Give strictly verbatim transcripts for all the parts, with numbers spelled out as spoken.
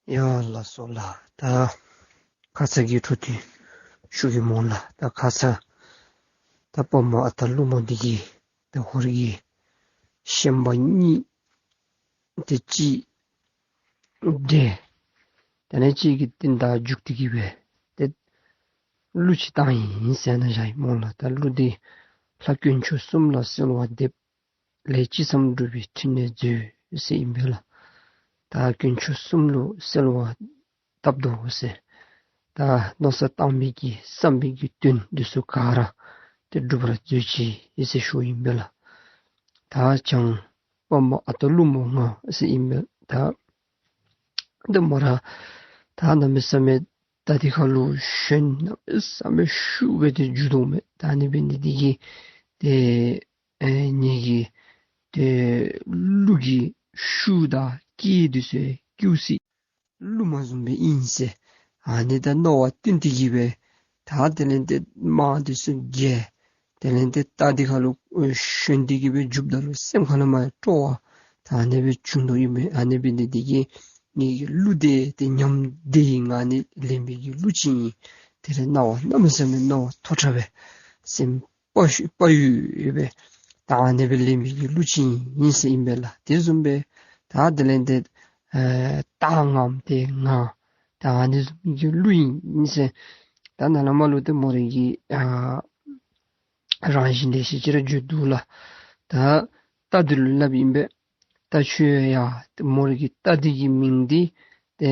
ཡ་ལགས་སོ་ལགས། ད་ཁ་ཙ་གི་འཕྲོ་མཐུད་ཞུ་གེ་སྨོ་ལགས། ད་ཁ་ཙ་ད་དཔའ་མོ་ཨ་སྟག་ཀླུ་མོ་འདི་གིས་ད་ཧོར་གྱི་ཤན་པ་གཉིས་ཏེ་གཅིག་བསྒྲལ། དེ་ལས་གཅིག་གི་རྟིང་བདའ་རྒྱུག་སྟེ་གི་སྦེ་ཏེ་གླུ་ཅིག་བཏང་ཡི་ཟེར་ནཱ་བཞག་ཡི་སྨོ་ལགས། ད་གླུ་འདི་ལྷ་དཀོན་མཆོག་གསུམ་ལ་གསོལ་བ་འདེབས། ལས་ཅི་བསམ་འགྲུབ་པའི་ཕྲིན་ལས་མཛོད་ཟེར་ཨིན་པས་ལགས། ད་དཀོན་མཆོག་གསུམ་ལུ་གསོལ་བ་བཏབ་དོ་ཟེར། ད་མནོ་བསམ་བཏང་མི་གི་བསམ་པའི་གི་དོན་འདི་ཚུ་ག་ར་ཏེ་འགྲུབ་པར་མཛོད་ཅིག་ཟེར་ཞུཝ་ཨིན་པས་ལགས། ད་བྱང་དཔའ་མོ་ཨ་སྟག་ཀླུ་མོ་ང་ཟེར་ཨིན་པས། ད་ད་མོ་ར་ད་གནམ་མེད་ས་མེད་རྟ་འདི་ཁ་ལུ་ཞོན། གནམ་མེད་ས་མེད་ཤུགས་སྦེ་ཏེ་རྒྱུག་དོ་མས། ད་ཨ་ནི་འབད་ནི་འདི་གིས་ཏེ་ཨེ་ངེ་གི་ཏེ་གླུ་གི་ཤུགས་དང་སྐད་འདི་ཚུ་ཡང་སྐྱུགས་སི། གླུ་མ་བཟུམ་སྦེ་ཨིན་ཟེར་ཨ་ནི་ད་མནོ་བ་བསྟེན་ཏེ་གི་སྦེ་ད་དེ་ལས་ཏེ་དམག་འདི་ཚུ་རྒྱལ། དེ་ལས་ཏེ་རྟ་འདི་ཁ་ལུ་ཨེ་ཞོན་ཏེ་གི་སྦེ་རྒྱུགཔ་ད་ལུ་སེམས་ཁ་ལས་མར་སྤྲོ་བ་ད་ཨ་ནི་སྦེ་བྱུང་དོ་ཨིན་པས། ཨ་ནི་འབད་ནི་འདི་གིས་ངེ་གི་གླུ་འདི་ཏེ་ཉམས་བདེ་ཡི་ངང་ནས་ལེན་པའི་གི་གླུ་ཅིག་ཨིན། དེ་ལས་སྣང་བ་གནམ་མེད་ས་མེད་སྣང་བ་མཐོ་དྲགས་སྦེ་སེམས་དཔའ་ཞུ་དཔའ་ཡོད་སྦེ་ད་ཨ་ནི་སྦེ་ལེན་པའི་གི་གླུ་ཅིག་ཨིན་ཟེར་ཨིན་པས་ལགས། དེ་བཟུམ་སྦེ་ད་དེ་ལས་ཏེ་ཨེ་རྟ་རྔམ་སྟེ་ངང་ད་ཨ་ནི་བཟུམ་གྱི་གླུ་ཨིན་ཟེར། ད་ནཱ་ལས་མར་ལུ་ཏེ་མོ་རའི་གི་ཨ་རང་བཞིན་ལེ་ཤ་ཅིག་ར་བརྗོད་འདུག་ལགས། ད་རྟ་འདི་ལུ་སླབ་ཨིན་པས། རྟ་ཁྱོད་ཡ་མོ་རའི་གི་རྟ་འདི་གི་མིང་འདི་ཏེ་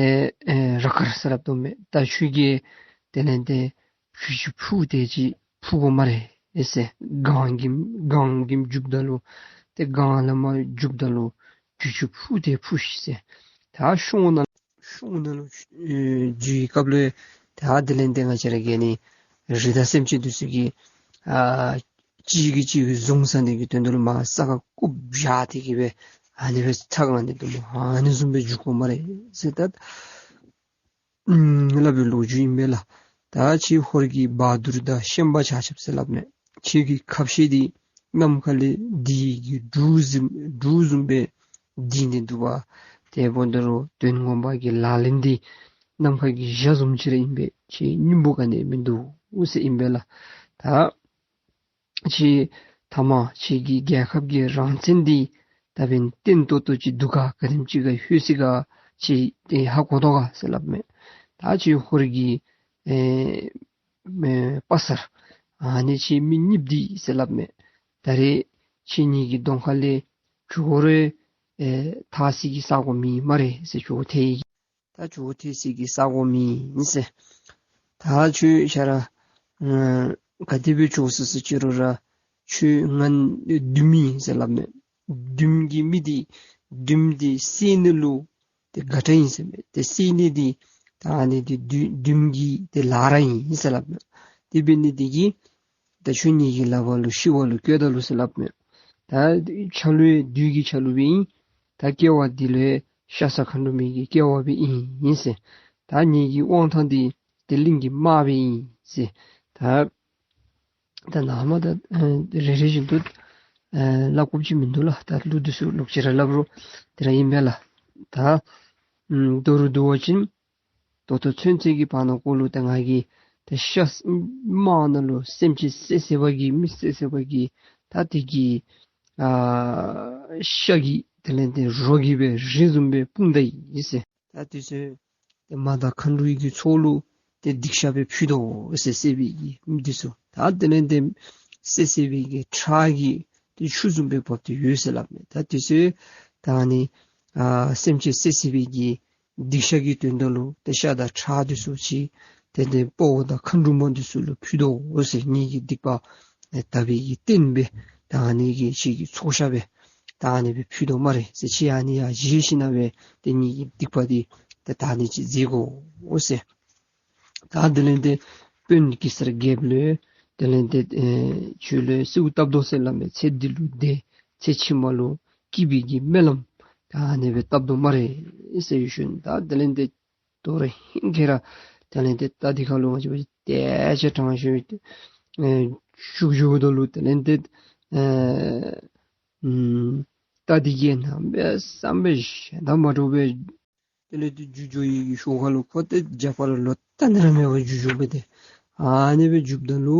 ཨེ་ར་དཀར་ཟེར་སླབ་དོ་མས། རྟ་ཁྱོད་ཀྱིས་དེ་ལས་ཏེ་གྱི་ཅུང་ཕུ་སྟེ་ཅིག་འཕུ་དགོ་སྨ་རེ་ཟེར། གངས་ཀྱི་གངས་ཀྱི་རྒྱུགཔ་ད་ལུ་ཏེ་གངས་ལས་མར་རྒྱུགཔ་ད་ལུ་གྱི་ཅུང་ཕུ་སྟེ་འཕུ་ཤིག་ཟེར། ད་ཤོང་ནང་ཤོང་ནང་ལུ་ཨེ་འགྱོ་བའི་སྐབས་ལུ་ད་དེ་ལས་ཏེ་ང་བཅས་ར་གི་ཨ་ནི་རི་དྭགས་སེམས་ཅན་འདི་ཚུ་གིས་ཨ་གཅིག་གིས་གཅིག་བཟུང་ཟ་ནི་གི་དོན་དུ་ལུ་མར་ས་ཁར་རྐུབ་བཞག་སྟེ་གི་སྦེ་ཨ་ནི་སྦེ་ཚ་གང་ནི་འདུག་སྨོ། ཨ་ནི་བཟུམ་སྦེ་རྒྱུག་དགོ་སྨ་རེ་ཟེར་ད་ཨམ་སླབ་པའི་ལོ་རྒྱུས་ཨིན་པས་ལགས། ད་ཁྱེད་ཧོར་གྱི་བ་དུར་དང་ཤན་པ་ཆ་ཁྱབ་ཟེར་སླབ་མས། ཁྱེད་ཀྱི་ཁ་བཤད་འདི་ནམ་མཁའ་ལས་ལྡིར་གྱི་འབྲུག་བཟུམ་འབྲུག་བཟུམ་སྦེ་ལྡིར་ནི་འདུག་པ། དེ་འབདཝ་ད་ལུ་དོན་ངོ་མ་གི་ལག་ལེན་འདི་ནམ་མཁའ་གི་འཇའ་བཟུམ་ཅིག་ར་ཨིན་པས། ཁྱེད་སྙིང་པོ་ག་ནི་མིན་འདུག་ཟེར་ཨིན་པས་ལགས། ད་ཁྱེད་ཐ་མ་ཁྱེད་ཀྱི་རྒྱལ་ཁབ་ཀྱི་རང་བཙན་འདི་ད་འབདན་བརྟན་ཏོག་ཏོ་ཅིག་འདུག་ག། ག་དེམ་ཅིག་ཁར་ལྷོད་སི་ག་ཁྱེད་ཏེ་ཧ་གོ་དོ་ག་ཟེར་སླབ་མས། ད་ཁྱེད་ཧོར་གྱི་ཨེ་མེ་དཔའ་གསར་ཨ་ནི་ཁྱེད་མི་གཉིསཔོ་འདི་ཟེར་སླབ་མས། ད་རེས་ཁྱེད་གཉིས་ཀྱི་གདོང་ཁ་ལས་ཇོ་བོ་རེ་ཨེ་ཐར་སི་གི་ས་གོ་མེད་སྨ་རེ་ཟེར། ཇོ་བོ་ཐལ་ཡི་ད་ཇོ་བོ་ཐལ་སི་གི་ས་གོ་མེད་ཟེར། ད་ཁྱོད་ཤ་ར་ཨ་ག་དེ་སྦེ་ཇོ་བོ་ཟེར་ཟེར་ཅི་རུང་ར་ཁྱོད་ང་བདུདམོ་ཨིན་ཟེར་སླབ་མས། བདུདམོ་གི་མི་འདི་བདུདམོ་འདི་བསད་ནི་ལུ་ཏེ་དགའ་དྲགས་ཨིན་ཟེར་མས། ཏེ་བསད་ནི་འདི་ད་ཨ་ནི་འདི་བདུད་བདུདམོ་གི་ཏེ་ལཱ་ར་ཨིན་ཟེར་སླབ་མས། དེ་འབད་ནི་འདི་གིས་ད་ཁྱོད་གཉིས་ཀྱི་ལག་པར་ལུ་ཤི་བ་ལུ་བཀོད་ད་ལུ་ཟེར་སླབ་མས། ད་ཆ་ལུ་ཡང་བདུད་ཀྱི་ཆ་ལུ་སྦེ་ཨིན། ད་སྐྱེ་བ་འདི་ལུ་ཡང་ཤ་ཟ་མཁའ་འགྲོ་མའི་གི་སྐྱེ་བ་སྦེ་ཨིན་ཟེར། ད་ངེ་གི་དབང་ཐང་འདི་ཏེ་གླིང་གི་དམག་སྦེ་ཨིན་ཟེར། ད་ད་ནཱ་མར་ད་ཨེ་རེ་རེ་བཞིན་དུ་ཨེ་སླབ་དགོཔ་ཅིག་མིན་འདུག་ལགས། ད་གླུ་འདི་ཚུ་ལོག་ཅི་ར་སླབ་རུང་དེ་ར་ཨིན་པས་ལགས། ད་ཨམ་མདོར་བསྡུ་བ་ཅིན་ད་ལྟོ་ཚུན་ཚོད་ཀྱི་བར་ན་ཀོ་ལུ་ཏེ་ང་གིས་ཏེ་ཤ་དམག་ནང་ལུ་སེམས་ཅན་བསད་བསད་པ་གིས་མི་བསད་བསད་པ་གིས་ད་དེ་གི་ཨ་ཤ་གིས་དེ་ལས་ཏེ་རོ་གིས་སྦེ་རི་བཟུམ་སྦེ་སྤུངས་ད་ཡི་ཟེར། ད་དེ་ཚུ་ཏེ་མ་དང་མཁའ་འགྲོའི་གི་ཚོགས་ལུ་ཏེ་སྡིག་བཤགས་སྦེ་ཕུལ་དོ་ཟེར། བསད་པའི་གི་མི་འདི་ཚུ་ད་དེ་ལས་ཏེ་བསད་བསད་པའི་གི་ཁྲག་གིས་ཏེ་ཆུ་བཟུམ་སྦེ་བབས་ཏེ་ཡོད་ཟེར་སླབ་མས། ད་དེ་ཚུ་ད་ཨ་ནི་ཨ་སེམས་ཅན་བསད་བསད་པའི་གི་སྡིག་བཤགས་ཀྱི་དོན་དག་ལུ་ཏེ་ཤ་དང་ཁྲག་འདི་ཚུ་ཅིག་ཏེ་ཏེ་དཔའ་བོ་དང་མཁའ་འགྲོ་མ་འདི་ཚུ་ལུ་ཕུལ་དོ་ཟེར། ངེ་གི་སྡིག་པ་ཨེ་དག་པའི་གི་རྟེན་སྦེ་ད་ཨ་ནི་གི་ཁྱེད་ཀྱི་ཚོགས་ཤ་སྦེ་ད་ཨ་ནི་སྦེ་ཕུལ་དོ་སྨ་རེ་ཟེར། ཁྱེད་ཨ་ནི་ཡར་བཞེས་ཞིནམ་ལས་ཏེ་ངེ་གི་སྡིག་པ་འདི་ཏེ་ད་ཨ་ནི་ཅིག་མཛད་དགོ་ཟེར། ད་དེ་ལས་ཏེ་དཔོན་གེ་སར་རྒྱལཔོ་ལུ་དེ་ལས་ཏེ་ཨེ་ཁྱོད་ལུ་གསོལཝ་བཏབ་དོ་ཟེར་སླབ་མས། ཚེ་འདི་ལུ་བདེ་ཚེ་ཕྱི་མ་ལུ་སྐྱིད་པའི་གི་སྨོན་ལམ་ད་ཨ་ནི་སྦེ་བཏབ་དོ་སྨ་རེ་ཟེར་ཞུ་ནི། ད་དེ་ལས་ཏེ་དོ་རུང་ཧིང་ཁེ་ར་དེ་ལས་ཏེ་རྟ་འདི་ཁ་ལུ་ང་བཅས་པ་ཅིག་ཏེ་ཅིག་དྲངས་ཞུ་ཨེ་བཅུག་བཅུགཔ་ད་ལུ་དེ་ལས་ཏེ་ཨེ་ཨམ་རྟ་འདི་གིས་གནམ་མེད་ས་མེད་གཞན་དང་མ་འདྲཝ་སྦེ་ དེ་ལས་ཏེ་རྒྱུག་འགྱོ་བའི་གི་ཞོར་ཁ་ལུ་ཁོ་ཏེ་རྒྱབ་ཁ་ལུ་ལོག་བལྟ་ནི་ར་མེད་པར་རྒྱུག་འགྱོ་སྦེ་ཏེ་ཨ་ནི་སྦེ་རྒྱུགཔ་ད་ལུ་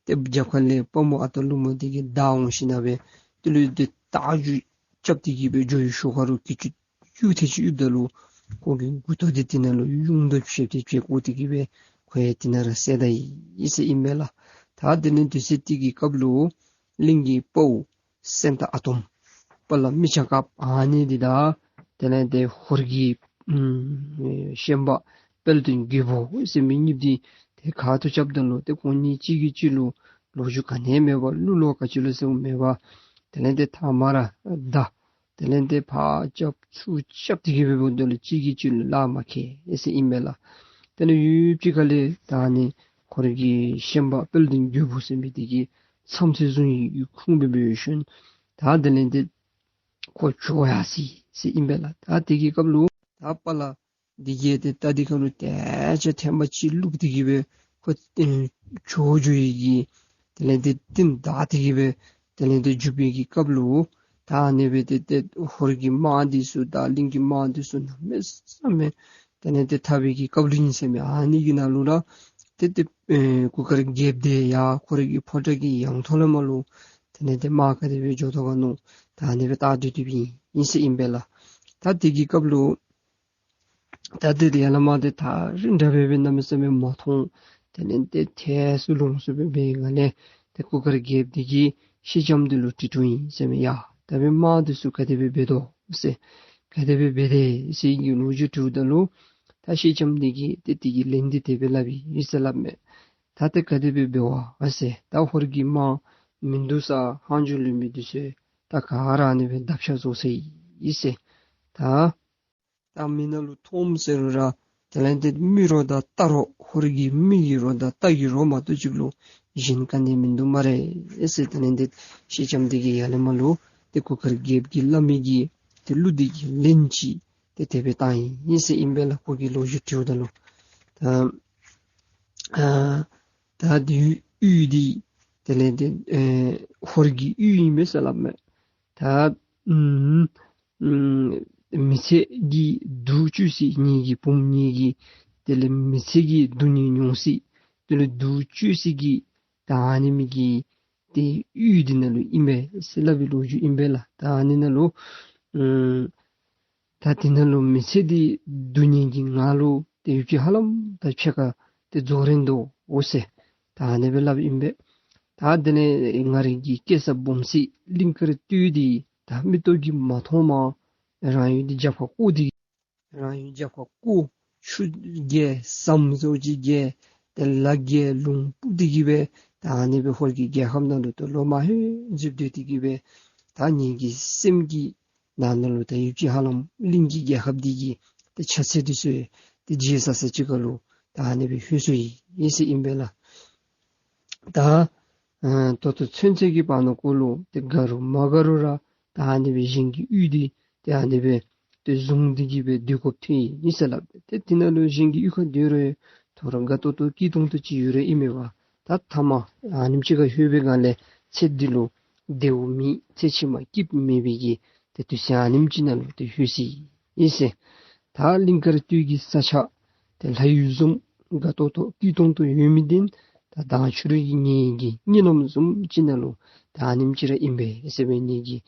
ཏེ་རྒྱབ་ཁ་ལས་དཔའ་མོ་ཨ་སྟག་ཀླུ་མོ་དེ་གིས་བདའ་འོང་ཞིན་ན་སྦེ་དེ་ལས་ཏེ་རྟ་རྒྱུག་རྐྱབ་སྟེ་གི་སྦེ་འགྱོ་བའི་ཞོར་ཁ་ལུ་གྱི་ཅུང་གཡུག་ཐེངས་ཅིག་གཡུགཔ་ད་ལུ་ཁོ་གི་མགུ་ཏོ་དེ་དེ་ནང་ལུ་ཡུངས་ཏོ་ཕྱེད་དེ་ཕྱེད་བཀོག་སྟེ་གི་སྦེ་ཁོ་ཡང་དེ་ནང་ར་བསད་ད་ཡི་ཟེར་ཨིན་པས་ལགས། ད་དེ་ལས་དུས་ཚོད་དེ་གི་སྐབས་ལུ་གླིང་གི་དཔའ་བོ་སེང་སྟག་ཨ་དོམ་དཔའ་ལ་མི་ཆ་ཁབ་ཨ་ནི་འདི་དང་དེ་ལས་ཏེ་ཧོར་གྱི་ཨམ་ཤན་པ་དཔལ་ལྡན་རྒོད་པོ་ཟེར་མི་གཉིས་འདི་ཏེ་ཁ་ཐུག་རྐྱབ་ད་ལུ་ཏེ་ཁོང་གཉིས་གཅིག་གིས་གཅིག་ལུ་ལོ་རྒྱུས་ག་ནི་མེད་པར་གླུ་ལོ་ག་ཅི་ལོ་ཟེར་མེད་པར་དེ་ལས་ཏེ་ཐ་མ་ར་མདའ་དེ་ལས་ཏེ་ཕར་རྐྱབ་ཚུར་རྐྱབ་སྟེ་གི་སྦེ་འབདཝ་ད་ལུ་གཅིག་གིས་གཅིག་ལུ་ལག་མ་ཁེལ་ཟེར་ཨིན་པས་ལགས། དེ་ལས་ཡུདཔ་ཅིག་ཁ་ལས་ད་ཨ་ནི་ཧོར་གྱི་ཤན་པ་དཔལ་ལྡན་རྒོད་པོ་ཟེར་མི་དེ་གིས་མཚམས་ཚད་བཟུང་ཡི་ཁུངས་སྦེ་འབད་ཞིནམ་ད་དེ་ལས་ཏེ་ཁོ་བྱོག་ཡར་སོ་ཡི་ཟེར་ཨིན་པས་ལགས། ད་དེ་གི་སྐབས་ལུ་ད་དཔའ་ལ་འདི་གིས་ཏེ་རྟ་འདི་ཁ་ལུ་ཏེ་ཅ་ཐེངས་མ་གཅིག་བླུགས་ཏེ་གི་སྦེ་ཁོ་ཨེ་བྱོག་འགྱོ་ཡི་གི་དེ་ལས་ཏེ་རྟིང་བདའ་སྟེ་གི་སྦེ་དེ་ལས་ཏེ་རྒྱུག་པའི་གི་སྐབས་ལུ་ད་ཨ་ནི་སྦེ་ཏེ་ཏེ་ཧོར་གྱི་དམག་འདི་ཚུ་དང་གླིང་གི་དམག་འདི་ཚུ་གནམ་མེད་ས་མེད་དེ་ལས་ཏེ་འཐབ་པའི་གི་སྐབས་ལུ་ཨིན་ཟེར་མས། ཨ་ནི་གི་ནང་ལུ་ར་ཏེ་ཏེ་ཨེ་གུར་དཀར་རྒྱལཔོ་དེ་ཡང་ཁོ་རའི་གི་ཕོ་བྲང་གི་ཡང་ཐོག་ལས་མར་ལུ་དེ་ལས་ཏེ་དམག་ག་དེ་སྦེ་འགྱོ་དོ་ག་མནོ་ད་ཨ་ནི་སྦེ་བལྟ་སྡོད་སྡོདཔ་ཨིན་ཟེར་ཨིན་པས་ལགས། ད་དེ་གི་སྐབས་ལུ་ད་དེ་ཡར་ལས་མར་ཏེ་ཐག་རིང་དྲགས་སྦེ་སྦེ་གནམ་མེད་ས་མེད་མ་མཐོང་། དེ་ལས་ཏེ་ཐལ་སུ་ལོང་སུ་སྦེ་འབད་བའི་སྒང་ལས་ཏེ་གུར་དཀར་རྒྱལཔོ་དེ་གིས་ཤེལ་ལྕམ་དེ་ལུ་དྲི་དོ་ཡི་ཟེར་མས། ཡ་ད་འབདན་དམག་དེ་ཚུ་ག་དེ་སྦེ་འབད་དོ་ཟེར་ག་དེ་སྦེ་འབད་དེས་ཟེར་གྱི་ལོ་རྒྱུས་དྲིཝ་ད་ལུ་ད་ཤེལ་ལྕམ་དེ་གིས་ཏེ་དེ་གི་ལན་འདི་དེ་སྦེ་སླབ་ཡི་ཟེར་སླབ་མས། ད་ཏེ་ག་དེ་སྦེ་འབད་བ་ཟེར་ད་ཧོར་གྱི་དམག་མིན་འདུག་ས་ཧང་ཇོ་ལུས་མི་འདི་ཚུ་ད་ག་ར་ཨ་ནི་སྦེ་བརྡབ་ཤ་བཟོ་ཚར་ཡི་ཟེར། ད་ད་མི་ནང་ལུ་མཐོངམ་ཟེར་རུང་ར་དེ་ལས་ཏེ་མི་རོ་དང་རྟ་རོ་ཧོར་གྱི་མི་གི་རོ་དང་རྟ་གི་རོ་མ་གཏོགས་ཅིག་ལུ་གཞན་ག་ནི་མིན་འདུག་སྨ་རེ་ཟེར། དེ་ལས་ཏེ་ཤེལ་ལྕམ་དེ་གིས་ཡར་ལས་མར་ལུ་ཏེ་གུར་དཀར་རྒྱལཔོ་གིས་སླབ་མི་གི་ཏེ་གླུ་དེ་གི་ལན་ཅིག་ཏེ་དེ་སྦེ་བཏང་ཡི་ཟེར་ཨིན་པས་ལགས། ཁོ་གི་ལོ་རྒྱུས་དྲིཝ་ད་ལུ་ད་ཨ་ད་དེ་གཡུས་འདི་དེ་ལས་ཏེ་ཨེ་ཧོར་གྱི་གཡུས་ཨིན་མས་ཟེར་སླབ་མས། ད་ཨམ་ཨམ་མི་ཚེ་གི་སྡུག་བཅུད་ཟེར་ངེ་གི་བུམོ་ངེ་གི་དེ་ལས་མི་ཚེ་གི་སྡུག་བསྔལ་མྱོང་ས་དེ་ལུ་སྡུག་བཅུད་ཟེར་གྱི་ད་ཨ་ནི་མི་གི་ཏེ་གཡུས་འདི་ནང་ལུ་ཨིན་པས་ཟེར་སླབ་པའི་ལོ་རྒྱུས་ཨིན་པས་ལགས། ད་ཨ་ནི་ནང་ལུ་ཨམ་ད་དེ་ནང་ལུ་མི་ཚེ་འདི་སྡུག་བསྔལ་གྱི་ངང་ལུ་ཏེ་ཡུདཔ་ཅིག་ཧ་ལམ་ད་ཕྱེད་ཀ་ཏེ་རྫོགས་རན་དོ་ཟེར་ད་ཨ་ནི་སྦེ་སླབ་ཨིན་པས། ད་དེ་ལས་ང་རའི་གི་སྐྱེས་ས་སྦོམ་སྲིད་གླིང་དཀར་སྟོད་འདི་ད་མིག་ཏོ་གིས་མ་མཐོང་མ་རང་ཡུལ་འདི་རྒྱབ་ཁར་བཀོ་སྟེ་རང་ཡུལ་རྒྱབ་ཁར་བཀོ་ཆུ་བརྒལ་ཟམ་བཟོ་ཅིག་བརྒལ་ཏེ་ལ་བརྒལ་ལུང་སྤུབ་སྟེ་གི་སྦེ་ད་ཨ་ནི་སྦེ་ཧོར་གྱི་རྒྱལ་ཁབ་ནང་ལུ་ཏེ་ལོ་མ་ཧེ་འཛུལ་སྡོད་དེ་གི་སྦེ་ད་ངེ་གི་སེམས་ཀྱི་ནང་ན་ལུ་ད་ཡུདཔ་ཅིག་ཧ་ལམ་གླིང་གི་རྒྱལ་ཁབ་འདི་གི་ཏེ་ཆ་ཚད་འདི་ཚུ་ཏེ་བརྗེད་ས་ས་ཅིག་ཁར་ལུ་ད་ཨ་ནི་སྦེ་ལྷོད་སོ་ཡི་ཟེར་ཨིན་པས་ལགས། ད་ཨ་ད་ལྟོ་ཚུན་ཚོད་ཀྱི་བར་ན་ཀོ་ལུ་ཏེ་དགའ་རུང་མ་དགའ་རུང་ར་ད་ཨ་ནི་སྦེ་གཞན་གྱི་གཡུས་འདི་ཏེ་ཨ་ནི་སྦེ་ཏེ་བཟུང་སྟེ་གི་སྦེ་སྡོད་དགོཔ་ཐོན་ཡི་ཟེར་སླབ་སྦེ་ཏེ་དེ་ནང་ལུ་གཞན་གྱི་གཡུས་ཁར་སྡོད་རུང་ཐོ་རངས་དགའ་ཏོག་ཏོ་སྐྱིད་ཏོང་ཏོ་ཅིག་ཡོད་རུང་ཨིན་མས་པ། ད་ཐ་མ་ཨ་ནེམ་ཅིག་ཁར་ལྷོད་པའི་སྒང་ལས་ཚེ་འདི་ལུ་བདེཝ་མེད། ཚེ་ཕྱི་མ་སྐྱིདཔ་མེད་པའི་གི་ཏེ་དུས་ཚོད་ཨ་ནེམ་ཅིག་ནང་ལུ་ཏེ་ལྷོད་སོ་ཡི་ཟེར། ད་གླིང་དཀར་སྟོད་ཀྱི་ས་ཆ་ཏེ་ལྷ་ཡུལ་བཟུམ་དགའ་ཏོག་ཏོ་སྐྱིད་ཏོང་ཏོ་ཡོད་མི་འདི་ད་མདང་ཕྱི་རུ་གི་ངེ་གི་གཉིད་ལམ་བཟུམ་ཅིག་ནང་ལུ་ད་ཨ་ནེམ་ཅིག་ར་ཨིན་པས་ཟེར་སྦེ་ངེ་གི་